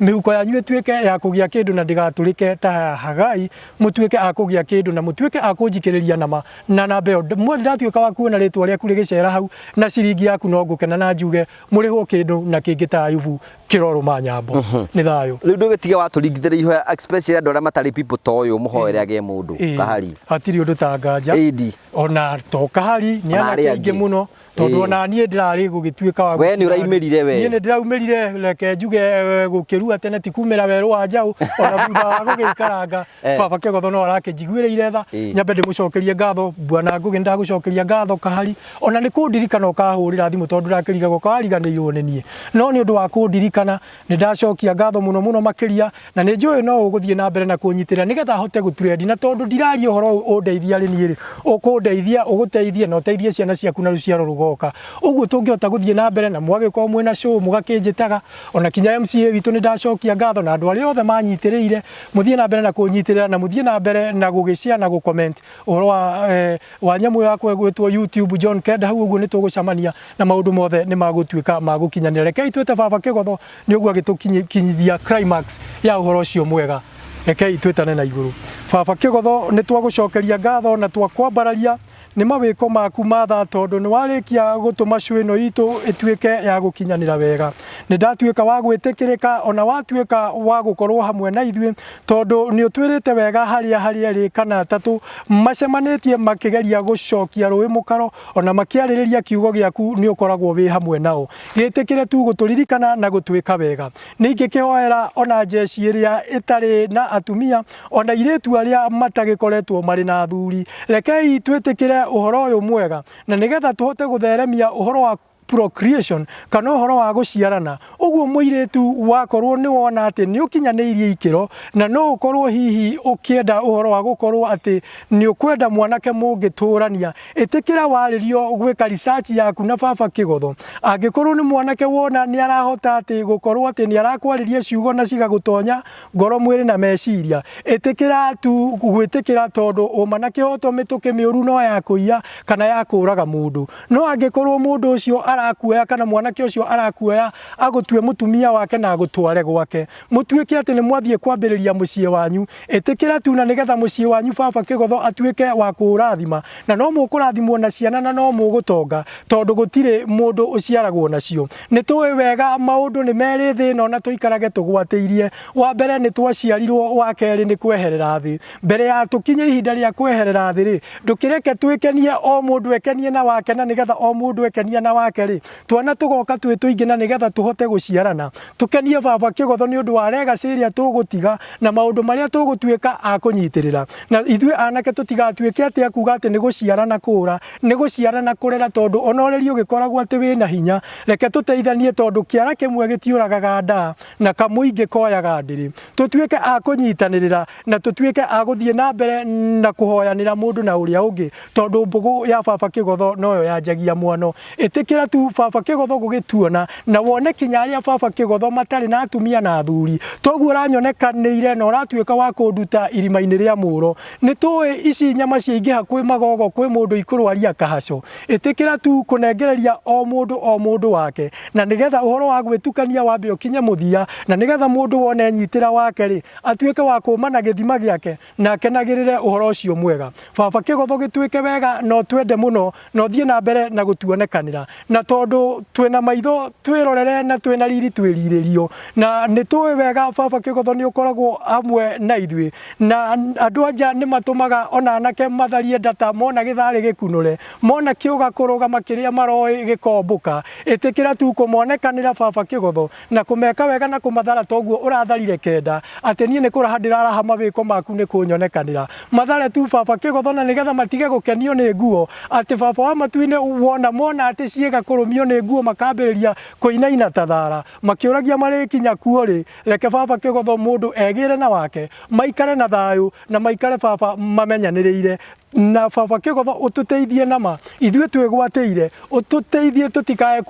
mĩhuko yanyu ĩtuĩke ya kũgĩa kĩndũ na ndĩgatũrĩke ta ya Hagai mũtuĩke a kũgĩa kĩndũ na mũtuĩke a kũnjikĩrĩria nama na namba ĩyo ndatuĩka wa kuona rĩtwa rĩaku rĩgĩcera hau na ciringi yaku no ngũkena na njuge mũrĩhwo kĩndũ na kĩngĩ ta Ayubu kĩrorũma nyambo. Nĩ thayũ. Rĩu ndũgĩtige watũringithĩria ihoya especially andũ arĩa matarĩ people ta ũyũ mũhoere agĩe mũndũ kahari. Hatirĩ ũndũ ta nganja. Ĩndi. Ona to kahari nĩ Ona anake arĩa aingĩ angĩ. mũno tondũ ona niĩ ndĩrarĩ gũgĩtuĩka wa We nĩ ũraimĩrire we. Niĩ nĩ ndĩraumĩrire reke njuge gũkĩrua tene ti kumĩra werũ wa njaũ ona thutha wa gũgĩikaranga baba Kĩgotho no arakĩnjiguĩrĩire tha. Nyambe ndĩmũcokerie ngatho Bwana Ngũgĩ, nĩndagũcokeria ngatho kahari ona nĩ kũndirikana ũkahũrĩra thimũ tondũ ndakĩrigagwo kawariganĩirwo nĩ niĩ no nĩ ũndũ wa kũndirikana nĩ ndacokia ngatho mũno mũno makĩria na nĩ njũĩ no ũgũthiĩ na mbere na kũnyitĩrĩra nĩgetha hote gũtrendi na tondũ ndiraria ũhoro ũyũ ũndeithia arĩ niĩ rĩ ũkũndeithia ũgũteithie na ũteithie ciana ciaku na rũciaro rũgoka ũguo tũngĩhota gũthiĩ na mbere na mwagĩkorwo mwĩna show mũgakĩnjĩtaga ona kinya MCA witũ nĩ ndacokia ngatho na andũ arĩa othe manyitĩrĩire mũthiĩ na mbere na kũnyitĩrĩra na mũthiĩ na mbere na gũgĩshare na gũcomment ũhoro wa nyamũ ĩyo yakwa ĩgwĩtwo YouTube John Kenda hau ũguo nĩ tũgũcemania na maũndũ mothe nĩ magũtuĩka ma gũkinyanĩra. Rekei twĩte baba Kĩgotho nĩ ũguo agĩtũkinyithia climax ya ũhoro ũcio mwega. Rekei twĩtane na igũrũ. Baba Kĩgotho nĩ twagũcokeria ngatho na twakwambararia nĩ mawĩko maku ma tha tondũ nĩ warĩkia gũtũma show ĩno itũ ĩtuĩke ya gũkinyanĩra wega. Nĩ ndatuĩka wa gwĩtĩkĩrĩka ona watuĩka wa gũkorwo hamwe na ithuĩ tondũ nĩ ũtwĩrĩte wega harĩa harĩ erĩ kana atatũ macemanĩtie makĩgeria gũcokia rũĩ mũkaro ona makĩarĩrĩria kiugo gĩaku nĩ ũkoragwo wĩ hamwe nao. Gĩtĩkĩre tu gũtũririkana na gũtwĩka wega. Ningĩkĩhoera ona jeshi ĩrĩa ĩtarĩ na atumia ona airĩtu arĩa matagĩkoretwo marĩ na athuri. Rekei twĩtĩkĩre ũhoro ũyũ mwega na nĩgetha tũhote gũtheremia ũhoro wa procreation kana ũhoro wa gũciarana. Ũguo mũirĩtu wakorwo nĩ wona atĩ nĩ ũkinyanĩirie ikĩro na no ũkorwo hihi ũkĩenda ũhoro wa gũkorwo atĩ nĩ ũkwenda mwanake mũngĩtũrania, ĩtĩkĩra warĩrio gwĩka research yaku na baba Kĩgotho. Angĩkorwo nĩ mwanake wona nĩ arahota atĩ gũkorwo atĩ nĩ arakwarĩria ciugo na cigagũtonya ngoro mwĩrĩ na meciria, ĩtĩkĩra tu gwĩtĩkĩra tondũ ũma na kĩhoto mĩtũkĩ mĩũru no ya kũiya kana ya kũraga mũndũ. No angĩkorwo mũndũ ũcio arakuoya kana mwanake ũcio arakuoya agũtue mũtumia wake na agũtware gwake, mũtuĩke atĩ nĩ mwathiĩ kwambĩrĩria mũciĩ wanyu, ĩtĩkĩra tu na nĩgetha mũciĩ wanyu baba Kĩgotho atuĩke wa kũũrathima, na no mũkũrathimwo na ciana na no mũgũtonga tondũ gũtirĩ mũndũ ũciaragwo nacio. Nĩ tũĩ wega maũndũ nĩ merĩ thĩ ĩno na tũikarage tũgwatĩirie. Wa mbere nĩ twaciarirwo, wa kerĩ nĩ kweherera thĩ. Mbere ya tũkinye ihinda rĩa kweherera thĩ rĩ, ndũkĩreke twĩkenie o mũndũ ekenie na wake na nĩgetha o mũndũ ekenia na wake rĩ, twana tũgoka twĩ tũingĩ na nĩgetha tũhote gũciarana. Tũkenie baba Kĩgotho nĩ ũndũ wa legacy ĩrĩa tũgũtiga na maũndũ marĩa tũgũtuĩka a kũnyitĩrĩra. Na ithuĩ anake tũtigatuĩke atĩ a kuga atĩ nĩ gũciara na kũũra, nĩ gũciara na kũrera tondũ ona ũreri ũgĩkoragwo atĩ wĩna hinya, reke tũteithanie tondũ kĩara kĩmwe gĩtiũragaga ndaa na kamũingĩ koyaga ndĩrĩ. Tũtuĩke a kũnyitanĩrĩra na tũtuĩke a gũthiĩ na mbere na kũhoyanĩra mũndũ na ũrĩa ũngĩ tondũ mbũgũ ya baba Kĩgotho noyo yanjagia mwano. Ĩtĩkĩra tu baba Kĩgotho gũgĩtuona na wone kinya arĩa baba Kĩgotho matarĩ na atumia na athuri. Toguo ũranyonekanĩire na ũratuĩka wa kũnduta irima-inĩ rĩa mũro. Nĩ tũĩ ici nyama ciaingĩha kwĩ magogo kwĩ mũndũ ikũrwaria kahaco. Ĩtĩkĩra tu kũnengereria o mũndũ o mũndũ wake na nĩgetha ũhoro wa gwĩtukania wambe ũkinye mũthia na nĩgetha mũndũ wone enyitĩra wake rĩ, atuĩke wa kũma na gĩthima gĩake na akenagĩrĩre ũhoro ũcio mwega. Baba Kĩgotho gĩtuĩke wega na ũtwende mũno na ũthiĩ na mbere na gũtuonekanĩra. Na tondũ twĩna maitho twĩrorere na twĩna riri twĩrirĩrio. Na nĩ tũĩ wega baba Kĩgotho nĩ ũkoragwo hamwe na ithuĩ. Na andũ a nja nĩ matũmaga ona anake matharie ndata mona gĩtharĩ gĩkunũre, mona kĩũga kũrũgama kĩrĩa maroĩ gĩkombũka. Ĩtĩkĩra tu kũmonekanĩra baba Kĩgotho na kũmeka wega na kũmathara toguo ũratharire kenda, atĩ niĩ nĩ kũraha ndĩraraha mawĩko maku nĩ kũnyonekanĩra. Mathare tu baba Kĩgotho na nĩgetha matige gũkenio nĩ nguo, atĩ baba wa matu-inĩ wona mona atĩ ciĩga kũrũmio nĩ nguo makambĩrĩria kũinaina ta thara, makĩũragia marĩkinya kuo rĩ, reke baba Kĩgotho mũndũ egĩre na wake, maikare na thayũ na maikare baba mamenyanĩrĩire. Na baba Kĩgotho ũtũteithie nama ithuĩ twĩgwatĩire, ũtũteithie tũtikae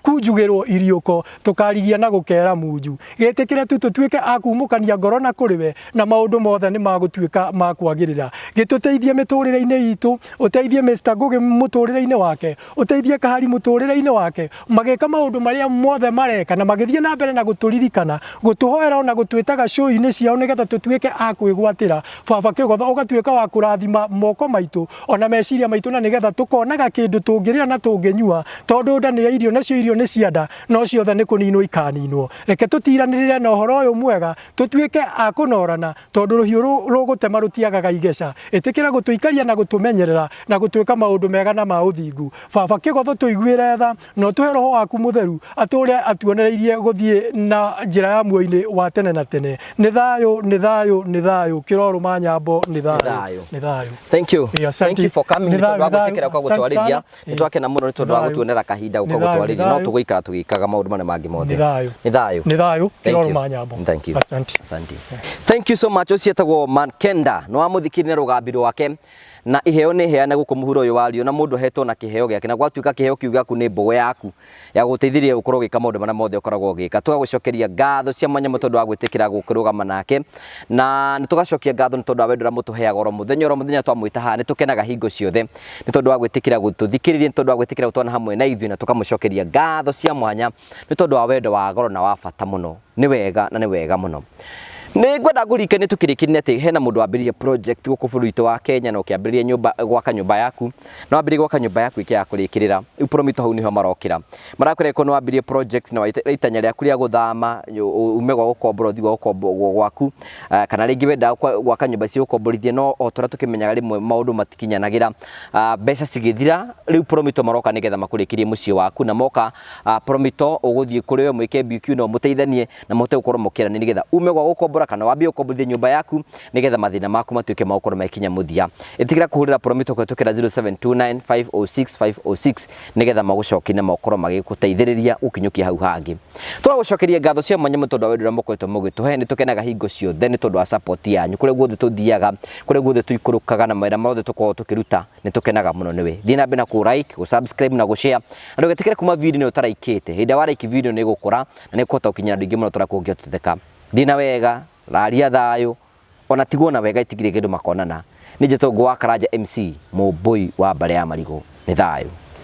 kunjugĩrwo iriũko tũkarigia na gũkera munju. Gĩtĩkĩre tu tũtuĩke a kumũkania ngoro na kũrĩ we na maũndũ mothe nĩ magũtuĩka ma kwagĩrĩra. Gĩtũteithie mĩtũrĩre-inĩ itũ, ũteithie Mr Ngũgĩ mũtũrĩre-inĩ wake, ũteithie Kahari mũtũrĩre-inĩ wake, magĩka maũndũ marĩa mothe mareka na magĩthiĩ na mbere na gũtũririkana, gũtũhoera ona gũtwĩtaga show-inĩ ciao nĩgetha tũtuĩke a kwĩgwatĩra. Baba Kĩgotho ũgatuĩka wa kũrathima moko maitũ ona meciria maitũ na nĩgetha tũkonaga kĩndũ tũngĩrĩa na tũngĩnyua, tondũ nda nĩ ya irio nacio irio nĩ cia nda, no ciothe nĩ kũninwo ikaninwo. Reke tũtiranĩrĩre na ũhoro ũyũ mwega, tũtuĩke a kũnorana, tondũ rũhiũ rũgũtema rũtiagaga igeca. Ĩtĩkĩra gũtũikaria na gũtũmenyerera na gũtwĩka maũndũ mega na ma ũthingu. Baba Kĩgotho tũiguĩre tha na ũtũhe roho waku mũtheru atũre atuonereirie gũthiĩ na njĩra ya muoyo-inĩ wa tene na tene. Nĩ thayũ, nĩ thayũ, nĩ thayũ, kĩrorũma nyambo, nĩ thayũ, nĩ thayũ. Thank you. Yeah, Thank you for coming. Nĩ Nĩ tondũ wa thayũ, nĩ gwĩtĩkĩra thayũ. gũka gũtwarĩria. Asante Nĩ twakena mũno nĩ tondũ wa Nĩ thayũ. gũtuonera kahinda gũka Nĩ thayũ, gũtwarĩria. nĩ No thayũ. tũgũikara tũgĩkaga maũndũ marĩa mangĩ mothe. Nĩ thayũ. Nĩ thayũ. Nĩ thayũ, Thank you. kĩrorũma nyambo. Thank you. Asante. Asante. Thank you so much. Ũcio etagwo Mankenda. Nĩ wamũthikĩrĩria na rũgambi rwake na iheo nĩ heane gũkũ mũhuro ũyũ wa riũ na mũndũ ahetwo na kĩheo gĩake na gwatuĩka kĩheo kĩu gĩaku nĩ mbũgũ yaku ya gũteithĩrĩria gũkorwo ũgĩka maũndũ marĩa mothe ũkoragwo ũgĩka. Tũgagũcokeria ngatho cia mwanya mũno tondũ wa gwĩtĩkĩra gũkĩrũgama nake na nĩ tũgacokia ngatho nĩ tondũ wa wendo ũrĩa mũtũheaga oro mũthenya oro mũthenya twamwĩta haha nĩ tũkenaga hingo ciothe nĩ tondũ wa gwĩtĩkĩra gũtũthikĩrĩria nĩ tondũ wa gwĩtĩkĩra gũtwana hamwe na ithuĩ na tũkamũcokeria ngatho cia mwanya nĩ tondũ wa wendo wa goro na wa bata mũno. Nĩ wega na nĩ wega mũno. Nĩ ngwenda ngũririkanie tũkĩrĩkĩrĩria atĩ hena mũndũ wambĩrĩirie project gũkũ bũrũri witũ wa Kenya na ũkĩambĩrĩria nyũmba gwaka nyũmba yaku na wambĩrĩria gwaka nyũmba yaku ĩkĩaga kũrĩkĩrĩra rĩu Promito hau nĩho marokĩra marakwĩra angĩkorwo nĩ wambĩrĩirie project na itanya rĩaku rĩa gũthama ume gwa gũkombora ũthiĩ gwa gũkombwo gwaku kana rĩngĩ wendaga gwaka nyũmba cia gũkomborithia no o ta ũrĩa tũkĩmenyaga rĩmwe maũndũ matikinyanagĩra mbeca cigĩthira rĩu Promito maroka nĩgetha makũrĩkĩrie mũciĩ waku na moka Promito ũgũthiĩ kũrĩ we mwĩke BQ na ũmũteithanie na mũhote gũkorwo mũkĩaranĩria nĩgetha ume gwa gũkombora. kũgũra kana wambie gũkomborithia nyũmba yaku nĩgetha mathĩna maku matuĩke ma gũkorwo magĩkinya mũthia. Ĩtĩkĩra kũhũrĩra Promito kũhĩtũkĩra 0729506506 nĩgetha magũcokie na makorwo magĩgũteithĩrĩria gũkinyũkia hau hangĩ. Tũragũcokeria ngatho cia mwanya mũno tondũ wa wendo ũrĩa mũkoretwo mũgĩtũhe. Nĩ tũkenaga hingo ciothe nĩ tondũ wa support yanyu. Kũrĩa guothe tũthiaga, kũrĩa guothe tũikũrũkaga na mawĩra mothe tũkoragwo tũkĩruta, nĩ tũkenaga mũno nĩwe. Thiĩ na mbere na kũ like, gũ subscribe na gũ share. Na ndũgetĩkĩre kuma video ĩno ũtaraikĩte. Hĩndĩ ĩrĩa wa like video nĩ ĩgũkũra na nĩ ĩkũhota gũkinyĩra andũ aingĩ mũno tũrĩa kũngĩhoteka. Thiĩ na wega, raria thayũ, ona tigwo na wega itigire kĩndũ makonana. Nĩ njĩtagwo Ngũgĩ wa Karanja MC, mũmbũi wa mbarĩ ya marigũ. Nĩ thayũ.